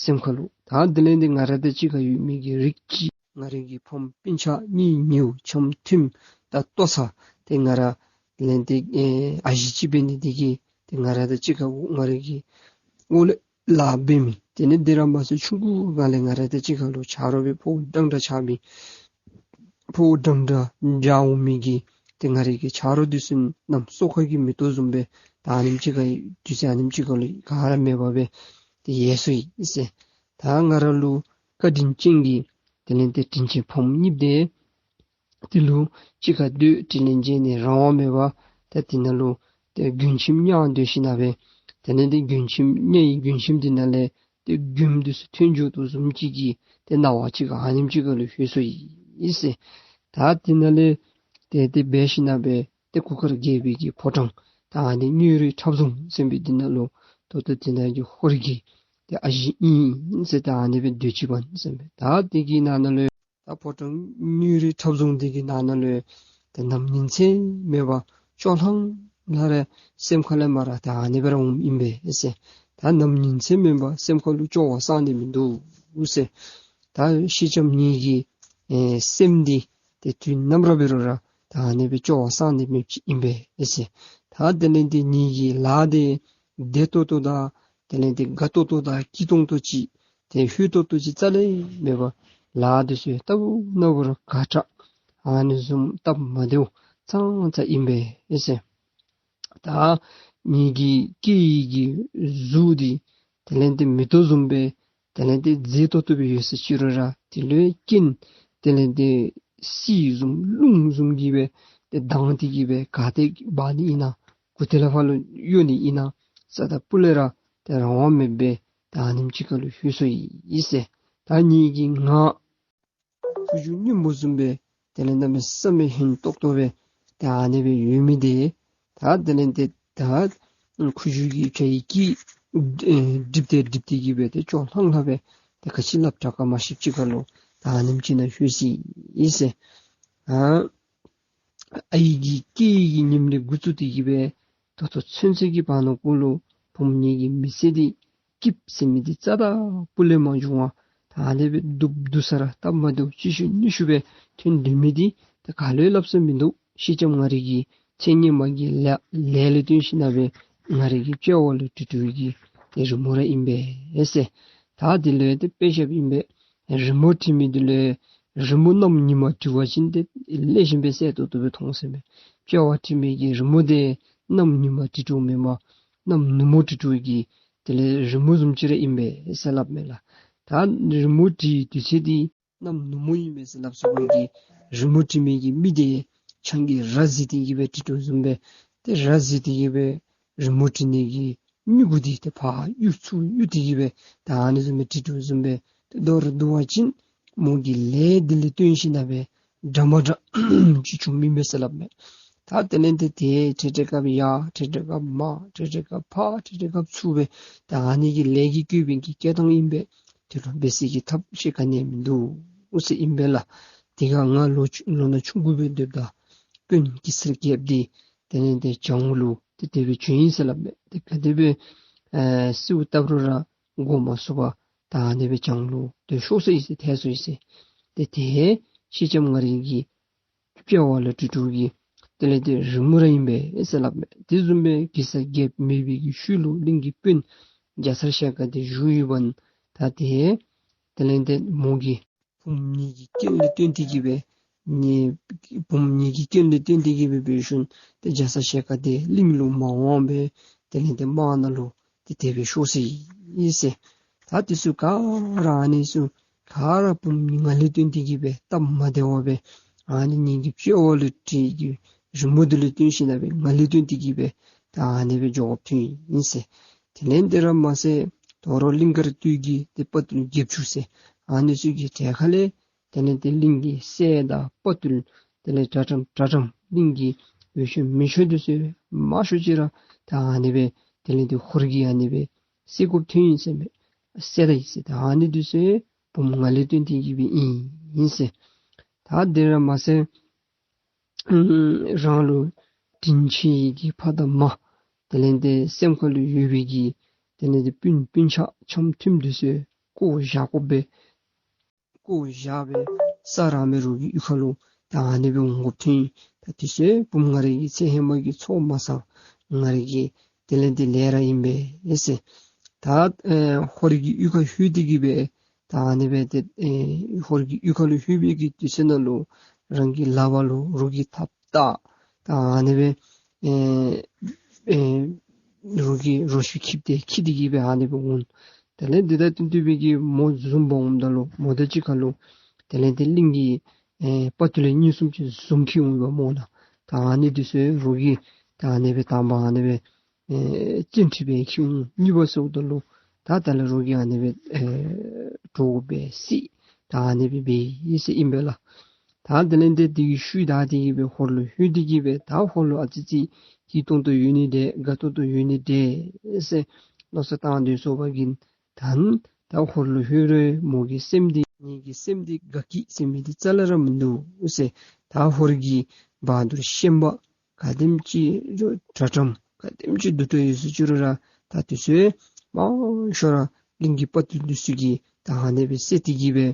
སེམས་ཁར་ལུ། ད་དེ་ལས་ཏེ་ང་ར་དང་གཅིག་ཁར་ཡོད་མི་གི་རིགས་ཅིག་ང་རའི་གི་ཕམ་སྤུན་ཆ་གཉེན་ཉེཝ་འཆམ་མཐུནམ་དང་ལྟོ་ཚང་ཏེ་ང་ར་ལས་ཏེ་ཨེ་ཨ་ཞེ་ཅིག་འབད་ནི་འདི་གིས་ཏེ་ང་ར་དང་གཅིག་ཁར་ང་རའི་གི་འོག་ལས་ལཱ་འབད་མི་དེ་ནི་འདི་ར་མ་ཚད་ཆུང་ཀུའི་སྒང་ལས་ང་ར་དང་གཅིག་ཁར་ལུ་ཆ་རོགས་སྦེ་ཕོཝ་འགྲང་འགྲང་ཆགས་མི་ཕོཝ་འགྲང་འགྲང་འཇལ་འོང་མི་གི་ཏེ་ང་རའི་གི་ཆ་རོགས་འདི་ཚུ་གནམ་སོ་ཁ་གི་མེ་ཏོག་བཟུམ་སྦེ་ད་ཨ་ནེམ་ཅིག་ཁར་དུས་ཚོད་ཨ་ནེམ་ཅིག་ཁར་ལུ་ག་ར་མེད་པར་སྦེ་ཏེ་ཡལ་སོ་ཡི་ཟེར། ད་ང་ར་ལུ་བཀའ་དྲིན་ཅན་གྱི་དེ་ལས་ཏེ་དྲིན་ཅན་ཕམ་གཉིསཔོ་དེ་དེ་ལུ་གཅིག་ཁར་སྡོད་དྲིན་ལན་འཇལ་ནི་རང་དབང་མེད་པར་ད་དེ་ནང་ལུ་ཏེ་མགྱོནམ་ཁྱིམ་ཉལ་སྡོད་ཞིན་ན་སྦེ་དེ་ལས་ཏེ་མགྱོནམ་ཁྱིམ་ཉལ་བའི་མགྱོནམ་ཁྱིམ་དེ་ནང་ལས་ཏེ་མགྱོནམ་འདི་ཚུ་ཐོན་འགྱོ་དོ་བཟུམ་ཅིག་གི་ཏེ་སྣང་བ་ཅིག་ཨ་ནེམ་ཅིག་ཁར་ལུ་ལྷོད་སོ་ཡི་ཟེར། ད་དེ་ནང་ལས་ཏེ་དེ་སྦེ་ཞིན་ན་སྦེ་ཏེ་གུར་དཀར་རྒྱལ་པོའི་གི་ཕོ་བྲང་ད་ཨ་ནི་གཉོས་རིགས་འཁྲབ་གཞུང་ཟེར་མི་འདི་ནང་ལུ་ད་ལྟོ་དེ་ནང་གི་ཧོར་གྱི་ཏེ་ཨ་ཞེ་ཨིན་ཟེར་ད་ཨ་ནི་སྦེ་སྡོད་ཅི་པ་ཟེར་མས། ད་དེ་གི་ནང་ན་ལུ་ ད་ཕོ་བྲང་ཉུལ་རི་འཁྲབ་རྫོང་འདི་གི་ནང་ན་ལུ་ཡང་ད་ནམ་ཉིན་མཚན་མེད་པར་སྐྱོ་ལྷང་ལྷང་ར་སེམས་ཁ་ལས་མར་ར་ད་ཨ་ནི་སྦེ་ར་འོངམ་ཨིན་པས་ཟེར། ད་ནམ་ཉིན་མཚན་མེད་པར་སེམས་ཁ་ལུ་སྐྱོ་བ་སངས་ཏེ་མིན་འདུག་ཟེར། ད་སེང་ལྕམ་ངེ་གི་ཨེ་སེམས་འདི་ཏེ་དུས་ནམ་ར་འབད་རུང་ར་ད་ཨ་ནི་སྦེ་སྐྱོ་བ་སངས་ཏེ་མེདཔ་ཅིག་ཨིན་པས་ཟེར། ད་དེ་ལས་ཏེ་ངེ་གི་ལཱ་འདི་བདེ་ཏོག་ཏོ་དང་དེ་ལས་ཏེ་དགའ་ཏོག་ཏོ་དང་སྐྱིད་ཏོང་ཏོ་ཅིག་ཏེ་ལྷོད་ཏོག་ཏོ་ཅིག་རྩ་ལས་མེད་པར་ལཱ་འདི་ཚུ་ལྟ་བུ་ན་བུ་ར་ག་དྲག་ཨ་ནི་བཟུམ་སྟབས་མ་བདེཝ་ཙང་ཙ་ཨིན་པས་ཟེར། ད་ངེ་གི་སྐྱེ་བའི་གི་གཟུགས་འདི་དེ་ལས་ཏེ་མེ་ཏོག་བཟུམ་སྦེ་དེ་ལས་ཏེ་མཛེས་ཏོག་ཏོ་སྦེ་ཡོད་ས་ཅིག་རུང་ར་དེ་ལུ་རྐྱེན་དེ་ལས་ཏེ་བསིལ་བཟུམ་རླུང་བཟུམ་གྱིས་སྦེ་ཏེ་ལྡང་སྟེ་གི་སྦེ་ག་ཏེ་འབག་ནི་ཨིན་ན་གུ་ཏེ་ལས་ཕར་ལུ་གཡོ་ནི་ཨིན་ན་རྩ་དང་སྤུ་ལས་ར་ཏེ་རང་དབང་མེད་པར་ད་ཨ་ནེམ་ཅིག་ཁར་ལུ་ལྷོད་སོ་ཡི་ཟེར། ད་ངེ་གི་ངག་ཁུ་བྱུག་སྔོན་མོ་བཟུམ་སྦེ་དེ་ལས་གནམ་མེད་ས་མེད་ཧོན་ཏོག་ཏོ་སྦེ་ད་ཨ་ནི་སྦེ་ཡོད་མི་འདི་ད་དེ་ལས་ཏེ་ད་ཁུ་བྱུག་གི་བྱ་ཡི་སྐད་ཨེ་འགྲིབ་སྟེ་འགྲིབ་སྟེ་གི་སྦེ་ཏེ་སྐྱོ་ལྷང་ལྷང་སྦེ་ཏེ་ག་ཅི་སླབ་དྲག་ག་མ་ཤེསཔ་ཅིག་ཁར་ལུ་ད་ཨ་ནེམ་ཅིག་ནང་ལྷོད་སོ་ཡི་ཟེར། ཨ་ཨའི་གི་སྐད་ཀྱི་ཉིམ་ལས་འགོ་བཙུགས་ཏེ་གི་སྦེ་ད་ལྟོ་ཚུན་ཚོད་ཀྱི་བར་ན་གུ་ལུ་བུམོ་ངེ་གི་མི་ཚེ་འདི་སྐྱིདཔ་ཟེར་མི་འདི་རྩ་དང་སྤུ་ལས་མ་བྱུང་བར་ད་ཨ་ནི་སྦེ་སྡུག་སྡུག་ས་ར་སྟབས་མ་བདེཝ་ཅིག་ཤུལ་ནི་ཤུལ་སྦེ་ཐོན་སྡོད་མི་འདི་ད་ག་ལུ་ཡང་སླབ་ས་མིན་འདུག། སེང་ལྕམ་ང་རའི་གི་ཚེ་སྔོན་མ་གི་ལཱ་ལས་ལུ་བརྟེན་ཞིན་ན་སྦེ་ང་རའི་གི་དཔྱལ་བ་ལུ་དྲི་དྲིཝ་གི་ཏེ་རི་མོ་ར་ཨིན་པས་ཟེར། ད་འདི་ལུ་ཡང་ཏེ་དཔེ་བཞགཔ་ཨིན་པས། རི་མོ་བྲི་མི་འདི་ལུ་ཡང་རི་མོ་གནམ་ཉིན་མ་བྲི་བ་ཅིན་ཏེ་ལེགས་ཤོམ་སྦེ་གསལ་ཏོག་ཏོ་སྦེ་མཐོང་ཟེར་མས། དཔྱལ་བ་བྲི་མི་གི་རི་མོ་འདི་གནམ་ཉིན་མ་བྲི་དོ་མེན་པར་གནམ་ནུབ་མོ་བྲི་དོ་གི་དེ་ལས་རི་མོ་བཟུམ་ཅིག་ར་ཨིན་པས་ཟེར་སླབ་མས་ལགས། ད་རི་མོ་བྲི་དུས་ཚོད་འདི་གནམ་ནུབ་མོ་ཨིན་པས་ཟེར་སླབ་སོ་བ་གི་རི་མོ་བྲི་མི་གི་མི་འདི་ཆང་གིས་ར་བཟི་སྟེ་གི་སྦེ་བྲི་དོ་བཟུམ་སྦེ་ཏེ་ར་བཟི་སྟེ་གི་སྦེ་རི་མོ་བྲི་ནི་གི་མྱུ་གུ་འདི་ཏེ་ཕར་གཡུག་ཚུར་གཡུག་སྟེ་གི་སྦེ་ད་ཨ་ནི་བཟུམ་སྦེ་བྲི་དོ་བཟུམ་སྦེ་ཏེ་མདོར་བསྡུ་བ་ཅིན་མོ་གི་ལས་འདི་ལུ་བརྟེན་ཞིན་ན་སྦེ་འདྲ་མ་འདྲཝ་ཅིག་བྱུངམ་ཨིན་པས་ཟེར་སླབ་མས། ད་དེ་ལས་ཏེ་ཏེ་ཏེ་ཏེ་སྐབས་ཡར་ཏེ་ཏེ་སྐབས་མར་ཏེ་ཏེ་སྐབས་ཕར་ཏེ་ཏེ་སྐབས་ཚུར་སྦེ་ད་ཨ་ནི་གི་ལས་ཀྱིས་བསྐོས་པའི་གི་སྐྱེ་སྟངས་ཨིན་པས། དེ་ལུ་འབད་ས་གི་ཐབས་ཤེས་ག་ནི་ཡང་མིན་འདུག་ཟེར་ཨིན་པས་ལགས། དེ་སྒང་ང་ལོ་ཆུང་ལོ་ན་ཆུང་ཀུ་སྦེ་སྡོདཔ་ད་དཔོན་གེ་སར་རྒྱལཔོ་འདི་དེ་ལས་ཏེ་བྱང་ལུ་ཏེ་དེ་སྦེ་བྱོན་ཡི་ཟེར་སླབ་མས། ཏེ་ག་དེ་སྦེ་ཨེ་གསོལཝ་བཏབ་རུང་ར་འགོག་མ་ཚུགས་པར་ད་ཨ་ནི་སྦེ་བྱང་ལུ་ཏེ་ཤོར་སོ་ཡི་ཟེར་ཐལ་སོ་ཡི་ཟེར། ཏེ་དེ་སེང་ལྕམ་ང་རའི་གི་དཔྱལ་བ་ལུ་བྲི་དོ་གི་དེ་ལས་ཏེ་རི་མོ་ར་ཨིན་པས་ཟེར་སླབ་མས། དེ་བཟུམ་སྦེ་གེ་སར་རྒྱལཔོ་མེད་པའི་གི་ཤུལ་ལུ་གླིང་གི་དཔོན་རྒྱ་ཚ་ཞལ་དཀར་འདི་བཞུགས་ཡོདཔ་ད་ཏེ་དེ་ལས་ཏེ་མོ་གི་བུམོ་ངེ་གི་སྐྱོན་ལས་བརྟེན་ཏེ་གི་སྦེ་ངེ་བུམོ་ངེ་གི་སྐྱོན་ལས་བརྟེན་ཏེ་གི་སྦེ་འབད་ཞིནམ་ཏེ་རྒྱ་ཚ་ཞལ་དཀར་འདི་གླིང་ལུ་མ་འོང་སྦེ་དེ་ལས་ཏེ་དམག་ནང་ལུ་ཏེ་དེ་སྦེ་ཤོར་སོ་ཡི་ཟེར། ད་དེ་ཚུ་ག་ར་ཨ་ནི་ཚུ་ག་ར་བུམོ་ང་ལས་བརྟེན་ཏེ་གི་སྦེ་སྟབས་མ་བདེཝ་སྦེ་ཨ་ནི་ངེ་གི་དཔྱལ་བ་ལུ་བྲིས་ཀྱི་རི་མོ་འདི་ལུ་བརྟེན་ཞིན་ན་སྦེ་ང་ལས་བརྟེན་ཏེ་གི་སྦེ་ད་ཨ་ནི་སྦེ་འགྱོ་དགོཔ་ཐོན་ཡི་ཟེར། དེ་ལས་དེ་ར་མ་ཚད་དོ་རུང་གླིང་དཀར་སྟོད་ཀྱི་ཏེ་དཔའ་བརྟུལ་བརྒྱད་ཅུ་ཟེར་ཨ་ནི་ཚུ་གི་གྲལ་ཁ་ལས་དེ་ལས་ཏེ་གླིང་གི་སྲས་དང་དཔའ་བརྟུལ་དེ་ལས་དྲག་དྲགས་དྲག་དྲགས་གླིང་གི་འོས་ཤོས་མི་ཤོས་འདི་ཚུ་མང་ཤོས་ཅིག་ར་ད་ཨ་ནི་སྦེ་དེ་ལས་ཏེ་ཧོར་གྱིས་ཨ་ནི་སྦེ་བསད་དགོཔ་ཐོན་ཡི་ཟེར་མས། བསད་ད་ཡི་ཟེར། ད་ཨ་ནི་འདི་ཚུ་བུམོ་ང་ལས་བརྟེན་ཏེ་གི་སྦེ་ཨིན་ཨིན་ཟེར། ད་དེ་ར་མ་ཚད་རང་ལུ་དྲིན་ཆེ་བའི་གི་ཕ་དང་མ་དེ་ལས་ཏེ་སེམས་ཁ་ལུ་ཡོད་པའི་གི་དེ་ལས་ཏེ་སྤུན་སྤུན་ཆ་འཆམ་མཐུན་འདི་ཚུ་བཀོ་བཞག་དགོ་པས། བཀོ་བཞག་སྦེ་ས་ར་མེད་རོགས་ཀྱི་གཡུས་ཁ་ལུ་ད་ཨ་ནི་སྦེ་འོང་དགོཔ་ཐོན་ཡི། ད་དེ་ཚུ་བུམོ་ང་རའི་གི་ཚེ་ཧེ་མ་གི་ཚོགས་མ་བསགས་ང་རའི་གི་དེ་ལས་ཏེ་ལས་ར་ཨིན་པས་ཟེར། ད་ཨེ་ཧོར་གྱི་གཡུས་ཁར་ལྷོད་དེ་གི་སྦེ་ད་ཨ་ནི་སྦེ་ཏེ་ཨེ་ཧོར་གྱི་གཡུས་ཁ་ལུ་ལྷོད་པའི་གི་དུས་ཚོད་ནང་ལུ་རང་གི་ལག་པ་ལུ་རོགས་ཀྱི་ཐགཔ་བཏགས། ད་ཨ་ནི་སྦེ་ཨེ་ཨེ་རོགས་ཀྱི་རོ་ཁྱི་འཁྱིད་དེ་འཁྱིད་དེ་གི་སྦེ་ཨ་ནི་སྦེ་འོང་། དེ་ལས་འདི་ད་ཏན་ཏན་སྦེ་གི་མོ་བཟུམ་འབག་འོངམ་ད་ལུ་མོ་དང་གཅིག་ཁར་ལུ་དེ་ལས་ཏེ་གླིང་གི་ཨེ་དཔའ་བརྟུལ་ལས་གཉིས་གསུམ་ཅིག་བཟུང་འཁྱིད་འོང་བ་མོ་ལགས། ད་ཨ་ནི་འདི་ཚུ་རོགས་ཀྱིས་ད་ཨ་ནི་སྦེ་དང་པ་ཨ་ནི་སྦེ་ཨེ་བཙན་ཁྲིད་སྦེ་འཁྱིད་འོང་། གཉིས་པ་ཟེརཝ་ད་ལུ་ད་ད་ལས་རོགས་ཀྱིས་ཨ་ནི་སྦེ་ཨེ་འདྲོག་སྦེ་བསད། ད་ཨ་ནི་སྦེ་འབད་ཡི་ཟེར་ཨིན་པས་ལགས། ད་དེ་ལས་ཏེ་དེ་གི་ཤུལ་ད་དེ་གི་སྦེ་ཧོར་ལུ་ལྷོད་དེ་གི་སྦེ་ད་ཧོར་ལུ་ཨ་ཙི་ཙི་སྐྱིད་ཏོང་ཏོ་ཡོད་ནི་འདྲས་དགའ་ཏོག་ཏོ་ཡོད་ནི་འདྲས་ཟེར་མནོ་བསམ་བཏང་སྡོད་སོ་བ་གིས་ད་ད་ཧོར་ལུ་ལྷོད་རུང་མོ་གི་སེམས་འདི་ ངེ་གི་སེམས་འདི་དགའ་སྐྱིད་ཟེར་མི་འདི་རྩ་ལས་ར་མིན་འདུག་ཟེར། ད་ཧོར་གྱི་བ་དུར་ཤན་པ་ག་དེམ་ཅིག་དྲག་དྲགམ་ག་དེམ་ཅིག་སྡུག་ཏོ་ཡོད་ཟེར་ཅི་རུང་ར་ད་དེ་ཚུ་མང་ཤོས་ར་གླིང་གི་དཔའ་རྟུལ་འདི་ཚུ་གིས་ད་ཨ་ནི་སྦེ་བསད་དེ་གི་སྦེ་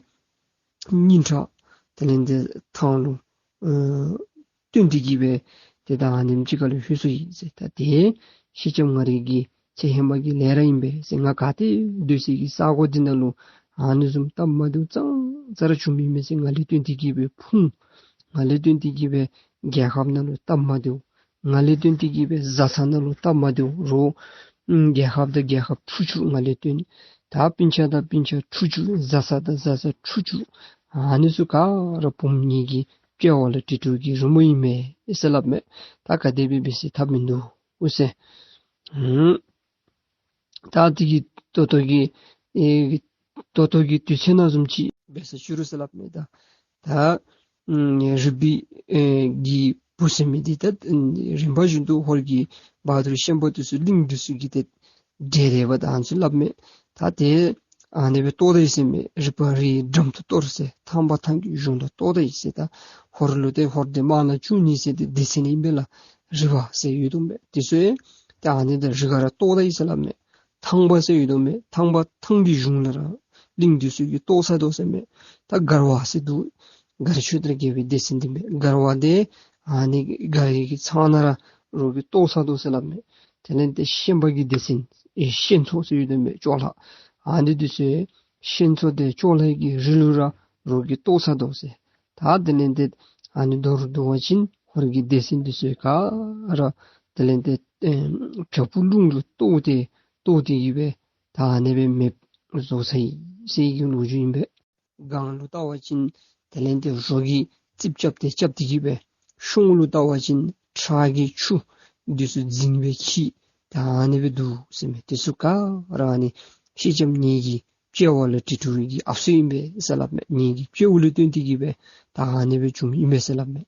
སྙིང་ཁྲག་དེ་ལས་འདི་ཐང་ལུ་ཨ་བཏོན་ཏེ་གི་སྦེ་ཏེ་ད་ཨ་ནེམ་ཅིག་ཁར་ལུ་ལྷོད་སོ་ཡི་ཟེར། ད་དེ་སེང་ལྕམ་མངའ་རིས་ཀྱི་ཚེ་ཧེ་མ་གི་ལས་ར་ཨིན་པས་ཟེར། ང་ག་ཏེ་སྡོད་སའི་གི་ས་གོ་འདི་ནང་ལུ་ཨ་ནི་བཟུམ་སྟབས་མ་བདེཝ་ཙང་ཙ་ར་བྱུང་མི་མས་ཟེར། ང་ལས་བརྟེན་ཏེ་གི་སྦེ་ཕུང་། ང་ལས་བརྟེན་ཏེ་གི་སྦེ་རྒྱལ་ཁབ་ནང་ལུ་སྟབས་མ་བདེཝ། ང་ལས་བརྟེན་ཏེ་གི་སྦེ་བཟའ་ཚང་ནང་ལུ་སྟབས་མ་བདེཝ། རོགས་ཨུམ་རྒྱལ་ཁབ་དང་རྒྱལ་ཁབ་འཁྲུག་བཅུག། ང་ལས་བརྟེན་ད་སྤུན་ཆ་དང་སྤུན་ཆ་འཁྲུག་བཅུག། བཟའ་ཚང་དང་བཟའ་ཚང་འཁྲུག་བཅུག། ཨ་ནི་ཚུ་ག་ར་བུམོ་ངེ་གི་དཔྱལ་བ་ལ་དྲི་དྲི་གི་རི་མོ་ཨིན་མས་ཟེར་སླབ་མས། ད་ག་དེ་སྦེ་འབད་ཟེར་ཐབས་མིན་འདུག་ཟེར། ཨུམ། ད་དེ་གི་ད་ལྟོ་གི་ཨེ་ད་ལྟོ་གི་དུས་ཚོད་ནང་བཟུམ་ཅིག་འབད་ཟེར་ཅི་རུང་ཟེར་སླབ་མས། ད་ད་ཨུམ་རུས་སྦལ་ཨེ་གི་བུ་ཟེར་མི་འདི་ད་ཨུམ་རིམ་པ་བཞིན་དུ་ཧོར་གྱི་བ་དུར་ཤན་པ་འདི་ཚུ་གླིང་འདི་ཚུ་གི་ཏེ་འདྲེ་རེ་བ་ད་ཨ་ནི་ཚུ་སླབ་མས། ད་དེ་ཨ་ནི་སྦེ་གཏོར་ད་ཡི་ཟེར་མས། རུས་པ་རིའི་འགྲམ་དུ་གཏོར་ཟེར། ཐང་པ་ཐང་གི་གཞུང་དུ་གཏོར་ད་ཡི་ཟེར། ད་ཧོར་ལུ་ཏེ་ཧོར་སྡེ་དམར་ནག་བཅུ་གཉིས་ཟེར་ཏེ་སྡེ་ཚན་ཨིན་པས་ལགས། རུས་པ་ཟེར་ཡོད་དོ་མས། དེ་ཚུ་ཡང་ད་ཨ་ནི་ད་རུས་པ་ར་གཏོར་ད་ཡི་ཟེར་སླབ་མས། ཐང་པ་ཟེར་ཡོད་དོ་མས། ཐང་པ་ཐང་གི་གཞུང་ལུ་ར་གླིང་འདི་ཚུ་གིས་གཏོར་ཚར་དོ་ཟེར་མས། ད་མགར་བ་ཟེར་འདུག། མགར་ཆོས་དར་རྒྱལ་པོའི་སྡེ་ཚན་འདི་མས། མགར་བ་དེ་ཨ་ནི་མགར་བའི་གི་ཚང་ནང་ར་རོགས་ཀྱིས་གཏོར་ཚར་དོ་ཟེར་སླབ་མས། དེ་ལས་ཏེ་ཤན་པ་གི་སྡེ་ཚན་ཨེ་ཤན་ཚོ་ཟེར་ཡོད་དོ་མས། ཅོག་ལ་ཨ་ནི་འདི་ཚུ་ཤན་ཚོ་དེ་ཅོག་ལ་གི་རི་ལུ་ར་རོགས་ཀྱིས་གཏོར་ཚར་དོ་ཟེར། ད་དེ་ལས་ཏེ་ཨ་ནི་མདོར་བསྡུ་བ་ཅིན་ཧོར་གྱི་སྡེ་ཚན་འདི་ཚུ་ག་ར་དེ་ལས་ཏེ་ཨེ་བྱག་ཕུག་ལུང་ལུ་གཏོར་ཏེ་གཏོར་ཏེ་གི་སྦེ་ད་ཨ་ནི་སྦེ་མེདཔ་བཟོ་ཚར་ཡི་ཟེར་གྱི་ལོ་རྒྱུས་ཨིན་པས། སྒང་ལུ་བལྟ་བ་ཅིན་དེ་ལས་ཏེ་རོ་གིས་རྩིགཔ་རྐྱབ་སྟེ་རྐྱབ་སྟེ་གི་སྦེ། གཤོང་ལུ་བལྟ་བ་ཅིན་ཁྲག་གི་ཆུ་འདི་ཚུ་རྫིང་སྦེ་འཁྱིལ་ད་ཨ་ནི་སྦེ་འདུག་ཟེར་མས། དེ་ཚུ་ག་ར་ཨ་ནི་སེང་ལྕམ་ངེ་གི་དཔྱལ་བ་ལ་དྲི་དྲི་བའི་གི་ཨབ་སོ་ཨིན་པས་ཟེར་སླབ་མས། ངེ་གི་དཔྱལཝ་ལུ་བརྟེན་ཏེ་གི་སྦེ་ད་ཨ་ནི་སྦེ་བྱུངམ་ཨིན་པས་ཟེར་སླབ་མས།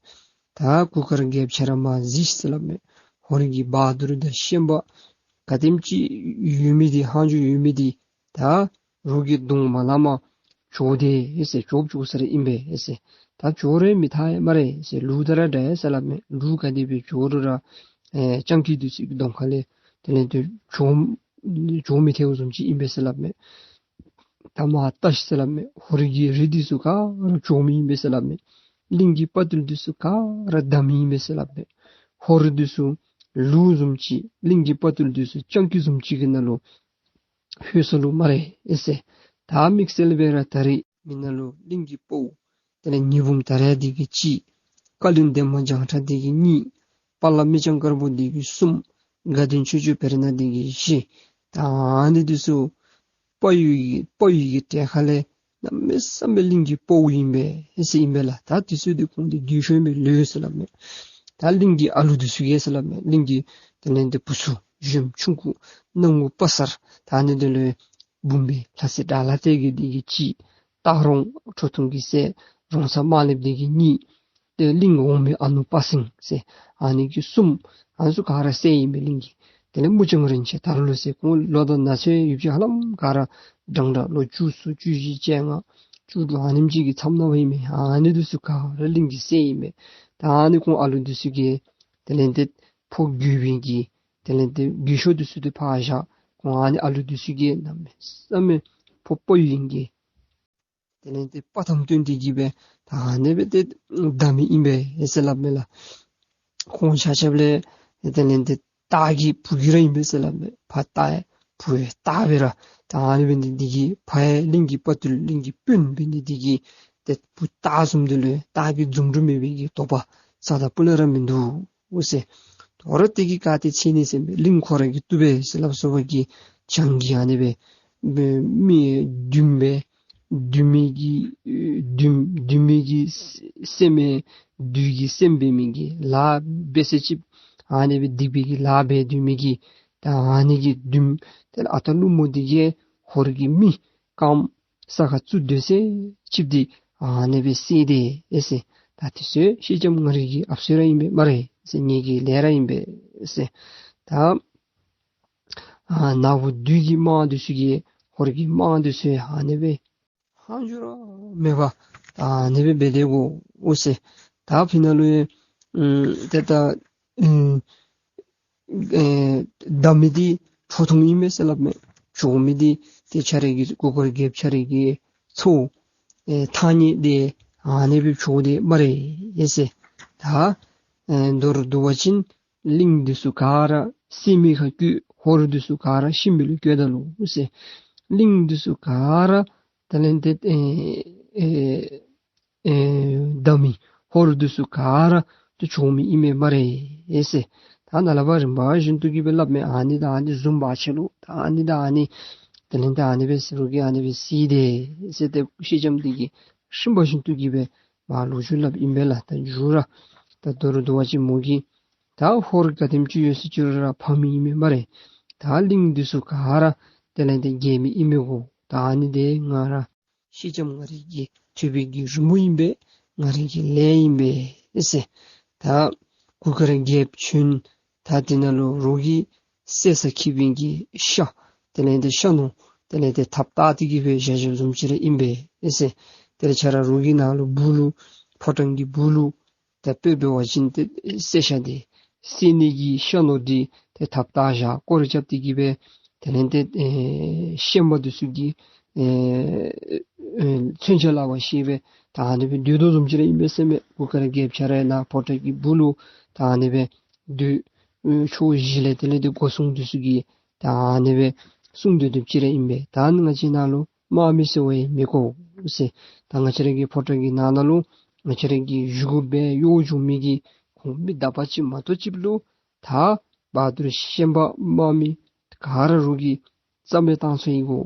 ད་གུར་དཀར་རྒྱལཔོ་ཁྱེད་ར་མར་གཟིགས་ཟེར་སླབ་མས། ཧོར་གྱི་བ་དུར་དང་ཤན་པ་ག་དེམ་ཅིག་ཡོད་མི་འདི་ཧང་ཇོ་ཡོད་མི་འདི་ད་རོགས་ཀྱི་གདོང་མ་ལ་མ་བྱོག་དེས་ཟེར། བྱོག་བྱོག་ས་ར་ཨིན་པས་ཟེར། ད་བྱོག་རུང་མི་ཐར་ཡ་སྨ་རེ་ཟེར། ལུག་དང་ར་འདྲ་ཡ་ཟེར་སླབ་མས། ལུག་ག་དེ་སྦེ་བྱོག་རུང་ར་ཨེ་སྤྱང་ཀི་འདི་ཚུ་གི་གདོང་ཁ་ལས་དེ་ལས་ཏེ་བྱོག་བྱོག་མི་ཐརཝ་བཟུམ་ཅིག་ཨིན་པས་ཟེར་སླབ་མས། ད་མར་བལྟ་ཤིག་ཟེར་སླབ་མས། ཧོར་གྱི་རི་འདི་ཚུ་ག་ར་བྱོག་མི་ཨིན་པས་ཟེར་སླབ་མས། གླིང་གི་དཔའ་རྟུལ་འདི་ཚུ་ག་ར་བདའ་མི་ཨིན་པས་ཟེར་སླབ་མས། ཧོར་འདི་ཚུ་ལུག་བཟུམ་ཅིག་གླིང་གི་དཔའ་རྟུལ་འདི་ཚུ་སྤྱང་ཀི་བཟུམ་ཅིག་གི་ནང་ལུ་ལྷོད་སོ་ལོ་སྨ་རེ་ཨེ་ཟེར། ད་དམིགས་བསལ་སྦེ་ར་ད་རེས་མི་ནང་ལུ་གླིང་གི་དཔའ་བོ་དེ་ལས་ཉི་འབུམ་དར་ཡག་འདི་གིས་གཅིག། བཀའ་བློན་འདན་མ་བྱང་ཁྲ་འདི་གིས་གཉིས། དཔའ་ལ་མི་སྤྱང་དཀར་པོ་འདི་གིས་གསུམ། དགའ་ལྡན་ཆོས་སྐྱོང་བེར་ནག་འདི་གིས་བཞི། ད་ཨ་ནི་འདི་ཚུ་དཔའ་བོའི་གི་དཔའ་བོའི་གི་གྲལ་ཁ་ལས་གནམ་མེད་ས་མེད་གླིང་གི་དཔའ་བོ་ཨིན་པས་ཟེར་ཨིན་པས་ལགས། ད་འདི་ཚུ་འདི་ཁོང་འདི་རྒས་ཤོས་ཨིན་པས་ལོས་ཟེར་སླབ་མས། ད་གླིང་གི་ཨ་ལུ་འདི་ཚུ་གིས་ཟེར་སླབ་མས། གླིང་གི་དེ་ལས་ཏེ་བུ་ཚུ་གཞོནམ་ཆུང་ཀུ་སྣང་ངུ་དཔའ་གསར་ད་ཨ་ནི་འདི་ལུ་འབུམ་པའི་ལྷ་སྲས་དགྲ་ལྷ་རྩེ་རྒྱལ་འདི་གིས་གཅིག། སྟག་རོང་ཁྲོ་ཐུང་གི་སྲས་རོང་ཚ་དམར་ལེབ་འདི་གིས་གཉིས། ཏེ་གླིང་འོག་མའི་ཨ་ནུ་དཔའ་སེང་ཟེར་ཨ་ནི་གིས་གསུམ། ཨ་ནི་ཚུ་ག་ར་སྲས་ཨིན་པས་གླིང་གི། དེ་ལས་མུ་ལྕང་རིན་ཆེན་དར་ལོ་ཟེར། ཁོང་ལོ་དང་ན་ཚོད་ཡུདཔ་ཅིག་ཧ་ལམ་ག་ར་འདྲན་འདྲ་ལོ་བཅུ་གསུམ་བཅུ་བཞི་བཅོ་ལྔ་བཅུ་དྲུག་ཨ་ནེམ་ཅིག་གི་མཚམས་ནང་ཨིན་མས། ཨ་ནི་འདི་ཚུ་ག་ར་གླིང་གི་སྲས་ཨིན་མས། ད་ཨ་ནི་ཁོང་ཨ་ལུ་འདི་ཚུ་གིས་དེ་ལས་ཏེ་ཕོ་རྒོད་པའི་གི་དེ་ལས་ཏེ་རྒས་ཤོས་འདི་ཚུ་འདི་ཕར་བཞག། ཁོང་ཨ་ནི་ཨ་ལུ་འདི་ཚུ་གིས་གནམ་མེད་ས་མེད་ཕོ་དཔའ་བོ་ཨིན་གི། དེ་ལས་ཏེ་དཔའ་གཏམ་སྟོན་ཏེ་གི་སྦེ་ད་ཨ་ནི་སྦེ་ཏེ་བདའ་མི་ཨིན་པས་ཟེར་སླབ་མས་ལགས། ཁོང་ཆ་ཁྱབ་ལས་དེ་ལས་ཏེ་སྟག་གི་བུ་རྒྱུད་ར་ཨིན་པས་ཟེར་སླབ་མས། ཕ་སྟག་བུ་ཡང་སྟག་སྦེ་ར་ད་ཨ་ནི་འབད་ནི་འདི་གིས་ཕ་ཡང་གླིང་གི་དཔའ་རྟུལ་གླིང་གི་དཔོན་འབད་ནི་འདི་གིས་ཏེ་བུ་སྟག་བཟུམ་འདི་ལུ་སྟག་གི་འཛུམ་དྲུག་མེད་པའི་གི་དོགས་པ་རྩ་དང་སྤུ་ལས་ར་མིན་འདུག་ཟེར། དོ་རུང་དེ་གིས་ག་ཏེ་ཚེ་ནི་ཟེར་མས། གླིང་ཁོ་ར་གིས་བཏུབ་པས་ཟེར་སླབ་སོ་བ་གི་བྱང་གི་ཨ་ནི་སྦེ་མི་བདུན་སྦེ་བདུད་མི་གི་བདུད་བདུད་མི་གི་སེམས་སྦེ་བདུད་ཀྱི་སེམས་འབད་མི་གི་ལཱ་འབད་ས་ཅིག་ཨ་ནི་སྦེ་སྡིག་པའི་གི་ལཱ་འབད་སྡོད་མི་གི་ད་ཨ་ནི་གི་བདུད་དེ་ལས་ཨ་སྟག་ཀླུ་མོ་འདི་གིས་ཧོར་གྱི་མི་རྐངམ་ས་ཁར་བཙུགས་སྡོད་ས་ཅིག་འདི་ཨ་ནི་སྦེ་བསད་དེས་ཟེར། ད་དེ་ཚུ་སེང་ལྕམ་མངའ་རིས་ཀྱི་ཨབ་སོ་ར་ཨིན་པས་སྨ་རེ་ཟེར། ངེ་གི་ལས་ར་ཨིན་པས་ཟེར། ད་ཨ་ནག་པོ་བདུད་ཀྱི་དམག་འདི་ཚུ་གིས་ཧོར་གྱི་དམག་འདི་ཚུ་ཨ་ནི་སྦེ་ ལྷག་འགྱུར་མེད་པ་ད་ཨ་ནི་སྦེ་འབད་དེ་གོ་འོ་ཟེར། ད་ཕི་ནང་ལུ་ཡང་ཨམ་ཏེ་ད་ཨམ་ཨེ་བདའ་མི་འདི་ཁྲོ་ཐུང་ཨིན་མས་ཟེར་སླབ་མས། བྱོག་མི་འདི་ཏེ་ཁྱོད་རའི་གི་གུར་དཀར་རྒྱལཔོ་ཁྱོད་རའི་གི་ཚ་བོ་ཨེ་ཐང་རྙེད་དེ་ཨ་ནི་སྦེ་བྱོག་དེས་སྨ་རེ་ཟེར། ད་ཨེ་མདོར་བསྡུ་བ་ཅིན་གླིང་འདི་ཚུ་ག་ར་བསད་མི་ཁར་བཀོད། ཧོར་འདི་ཚུ་ག་ར་ཤི་མི་ལུ་བཀོད་ད་ལོ་ཟེར། གླིང་འདི་ཚུ་ག་ར་དེ་ལས་ཏེ་ཨེ་ཨེ་ཨེ་བདའ་མི་ཧོར་འདི་ཚུ་ག་ར་ཏེ་བྱོག་མི་ཨིན་མས་སྨ་རེ་ཟེར། ད་ནཱ་ལས་ཕར་རིམ་པ་བཞིན་དུ་གི་སྦེ་སླབ་མས། ཨ་ནི་དང་ཨ་ནི་བཟུམ་འབད་ཅི་ལོ། ད་ཨ་ནི་དང་ཨ་ནི་དེ་ལས་ཏེ་ཨ་ནི་སྦེ་ཟེར་རོགས་ཀྱིས་ཨ་ནི་སྦེ་ཟེར་དེས་ཟེར་ཏེ་སེང་ལྕམ་འདི་གིས་རིམ་པ་བཞིན་དུ་གི་སྦེ་མར་ལོ་རྒྱུས་སླབ་ཨིན་པས་ལགས། ད་མཇུག་ར་ད་མདོར་བསྡུ་བ་ཅིན་མོ་གིས་ད་ཧོར་ག་དེམ་ཅིག་ཡོད་ཟེར་ཅི་རུང་ར་ཕམ་ཨིན་མས་སྨ་རེ། ད་གླིང་འདི་ཚུ་ག་ར་དེ་ལས་ཏེ་རྒྱལ་མི་ཨིན་མས་གོ། ད་ཨ་ནི་དེ་ང་ར་སེང་ལྕམ་ང་རའི་གི་ཐོབ་པའི་གི་རི་མོ་ཨིན་པས། ང་རའི་གི་ལས་ཨིན་པས་ཟེར། ད་གུར་དཀར་རྒྱལཔོ་བྱོན། ད་དེ་ནང་ལུ་རོགས་ཀྱིས་བསད་ས་འཁྱིད་པའི་གི་ཤ་དེ་ལས་ཏེ་ཤ་ནོར་དེ་ལས་ཏེ་ཐགཔ་བཏགས་ཏེ་གི་སྦེ་བཞག་བཞགཔ་བཟུམ་ཅིག་ར་ཨིན་པས་ཟེར། དེ་ལས་ཁྱོད་ར་རོགས་ཀྱི་ནང་ལུ་སྦུག་ལུ་ཕོ་བྲང་གི་སྦུག་ལུ་ད་དཔེ་འབད་བ་ཅིན་ཏེ་བསད་ཤ་འདི་བསད་ནི་གི་ཤ་ནོར་འདི་ཏེ་ཐགཔ་བཏགས་བཞག་སྐོར་ར་རྐྱབ་སྟེ་གི་སྦེ་དེ་ལས་ཏེ་ཨེ་ཤན་པ་འདི་ཚུ་གིས་ཨེ་ཨེ་མཚོན་ཆ་ལག་པར་བཤེད་སྦེ་ད་ཨ་ནི་སྦེ་སྡོད་དོ་བཟུམ་ཅིག་ར་ཨིན་པས་ཟེར་མས། གུར་དཀར་རྒྱལཔོ་ཁྱོད་ར་ནཱ་ཕོ་བྲང་གི་སྦུག་ལུ་ད་ཨ་ནི་སྦེ་སྡོད། ཨེ་ཕྱོགས་བཞི་ལས་དེ་ལས་ཏེ་སྒོ་སྲུང་འདི་ཚུ་གིས་ད་ཨ་ནི་སྦེ་སྲུང་སྡོད་སྡོདཔ་ཅིག་ར་ཨིན་པས། ད་ང་བཅས་ནཱ་ལུ་དམག་མི་ཟེར་བ་ཡང་མེད་གོ་ཟེར། ད་ང་བཅས་ར་གི་ཕོ་བྲང་གི་ནང་ན་ལུ་ང་བཅས་ར་གི་བཞེས་སྒོ་འབད་གཡོག་སྦྱོང་མི་གི་ཁོང་མི་དག་པ་ཅིག་མ་གཏོགས་ཅིག་ལུ་ད་བ་དུར་ཤན་པ་དམག་མི་ག་ར་རོགས་ཀྱིས་རྩ་མེད་བཏང་ཚར་ཡི་གོ་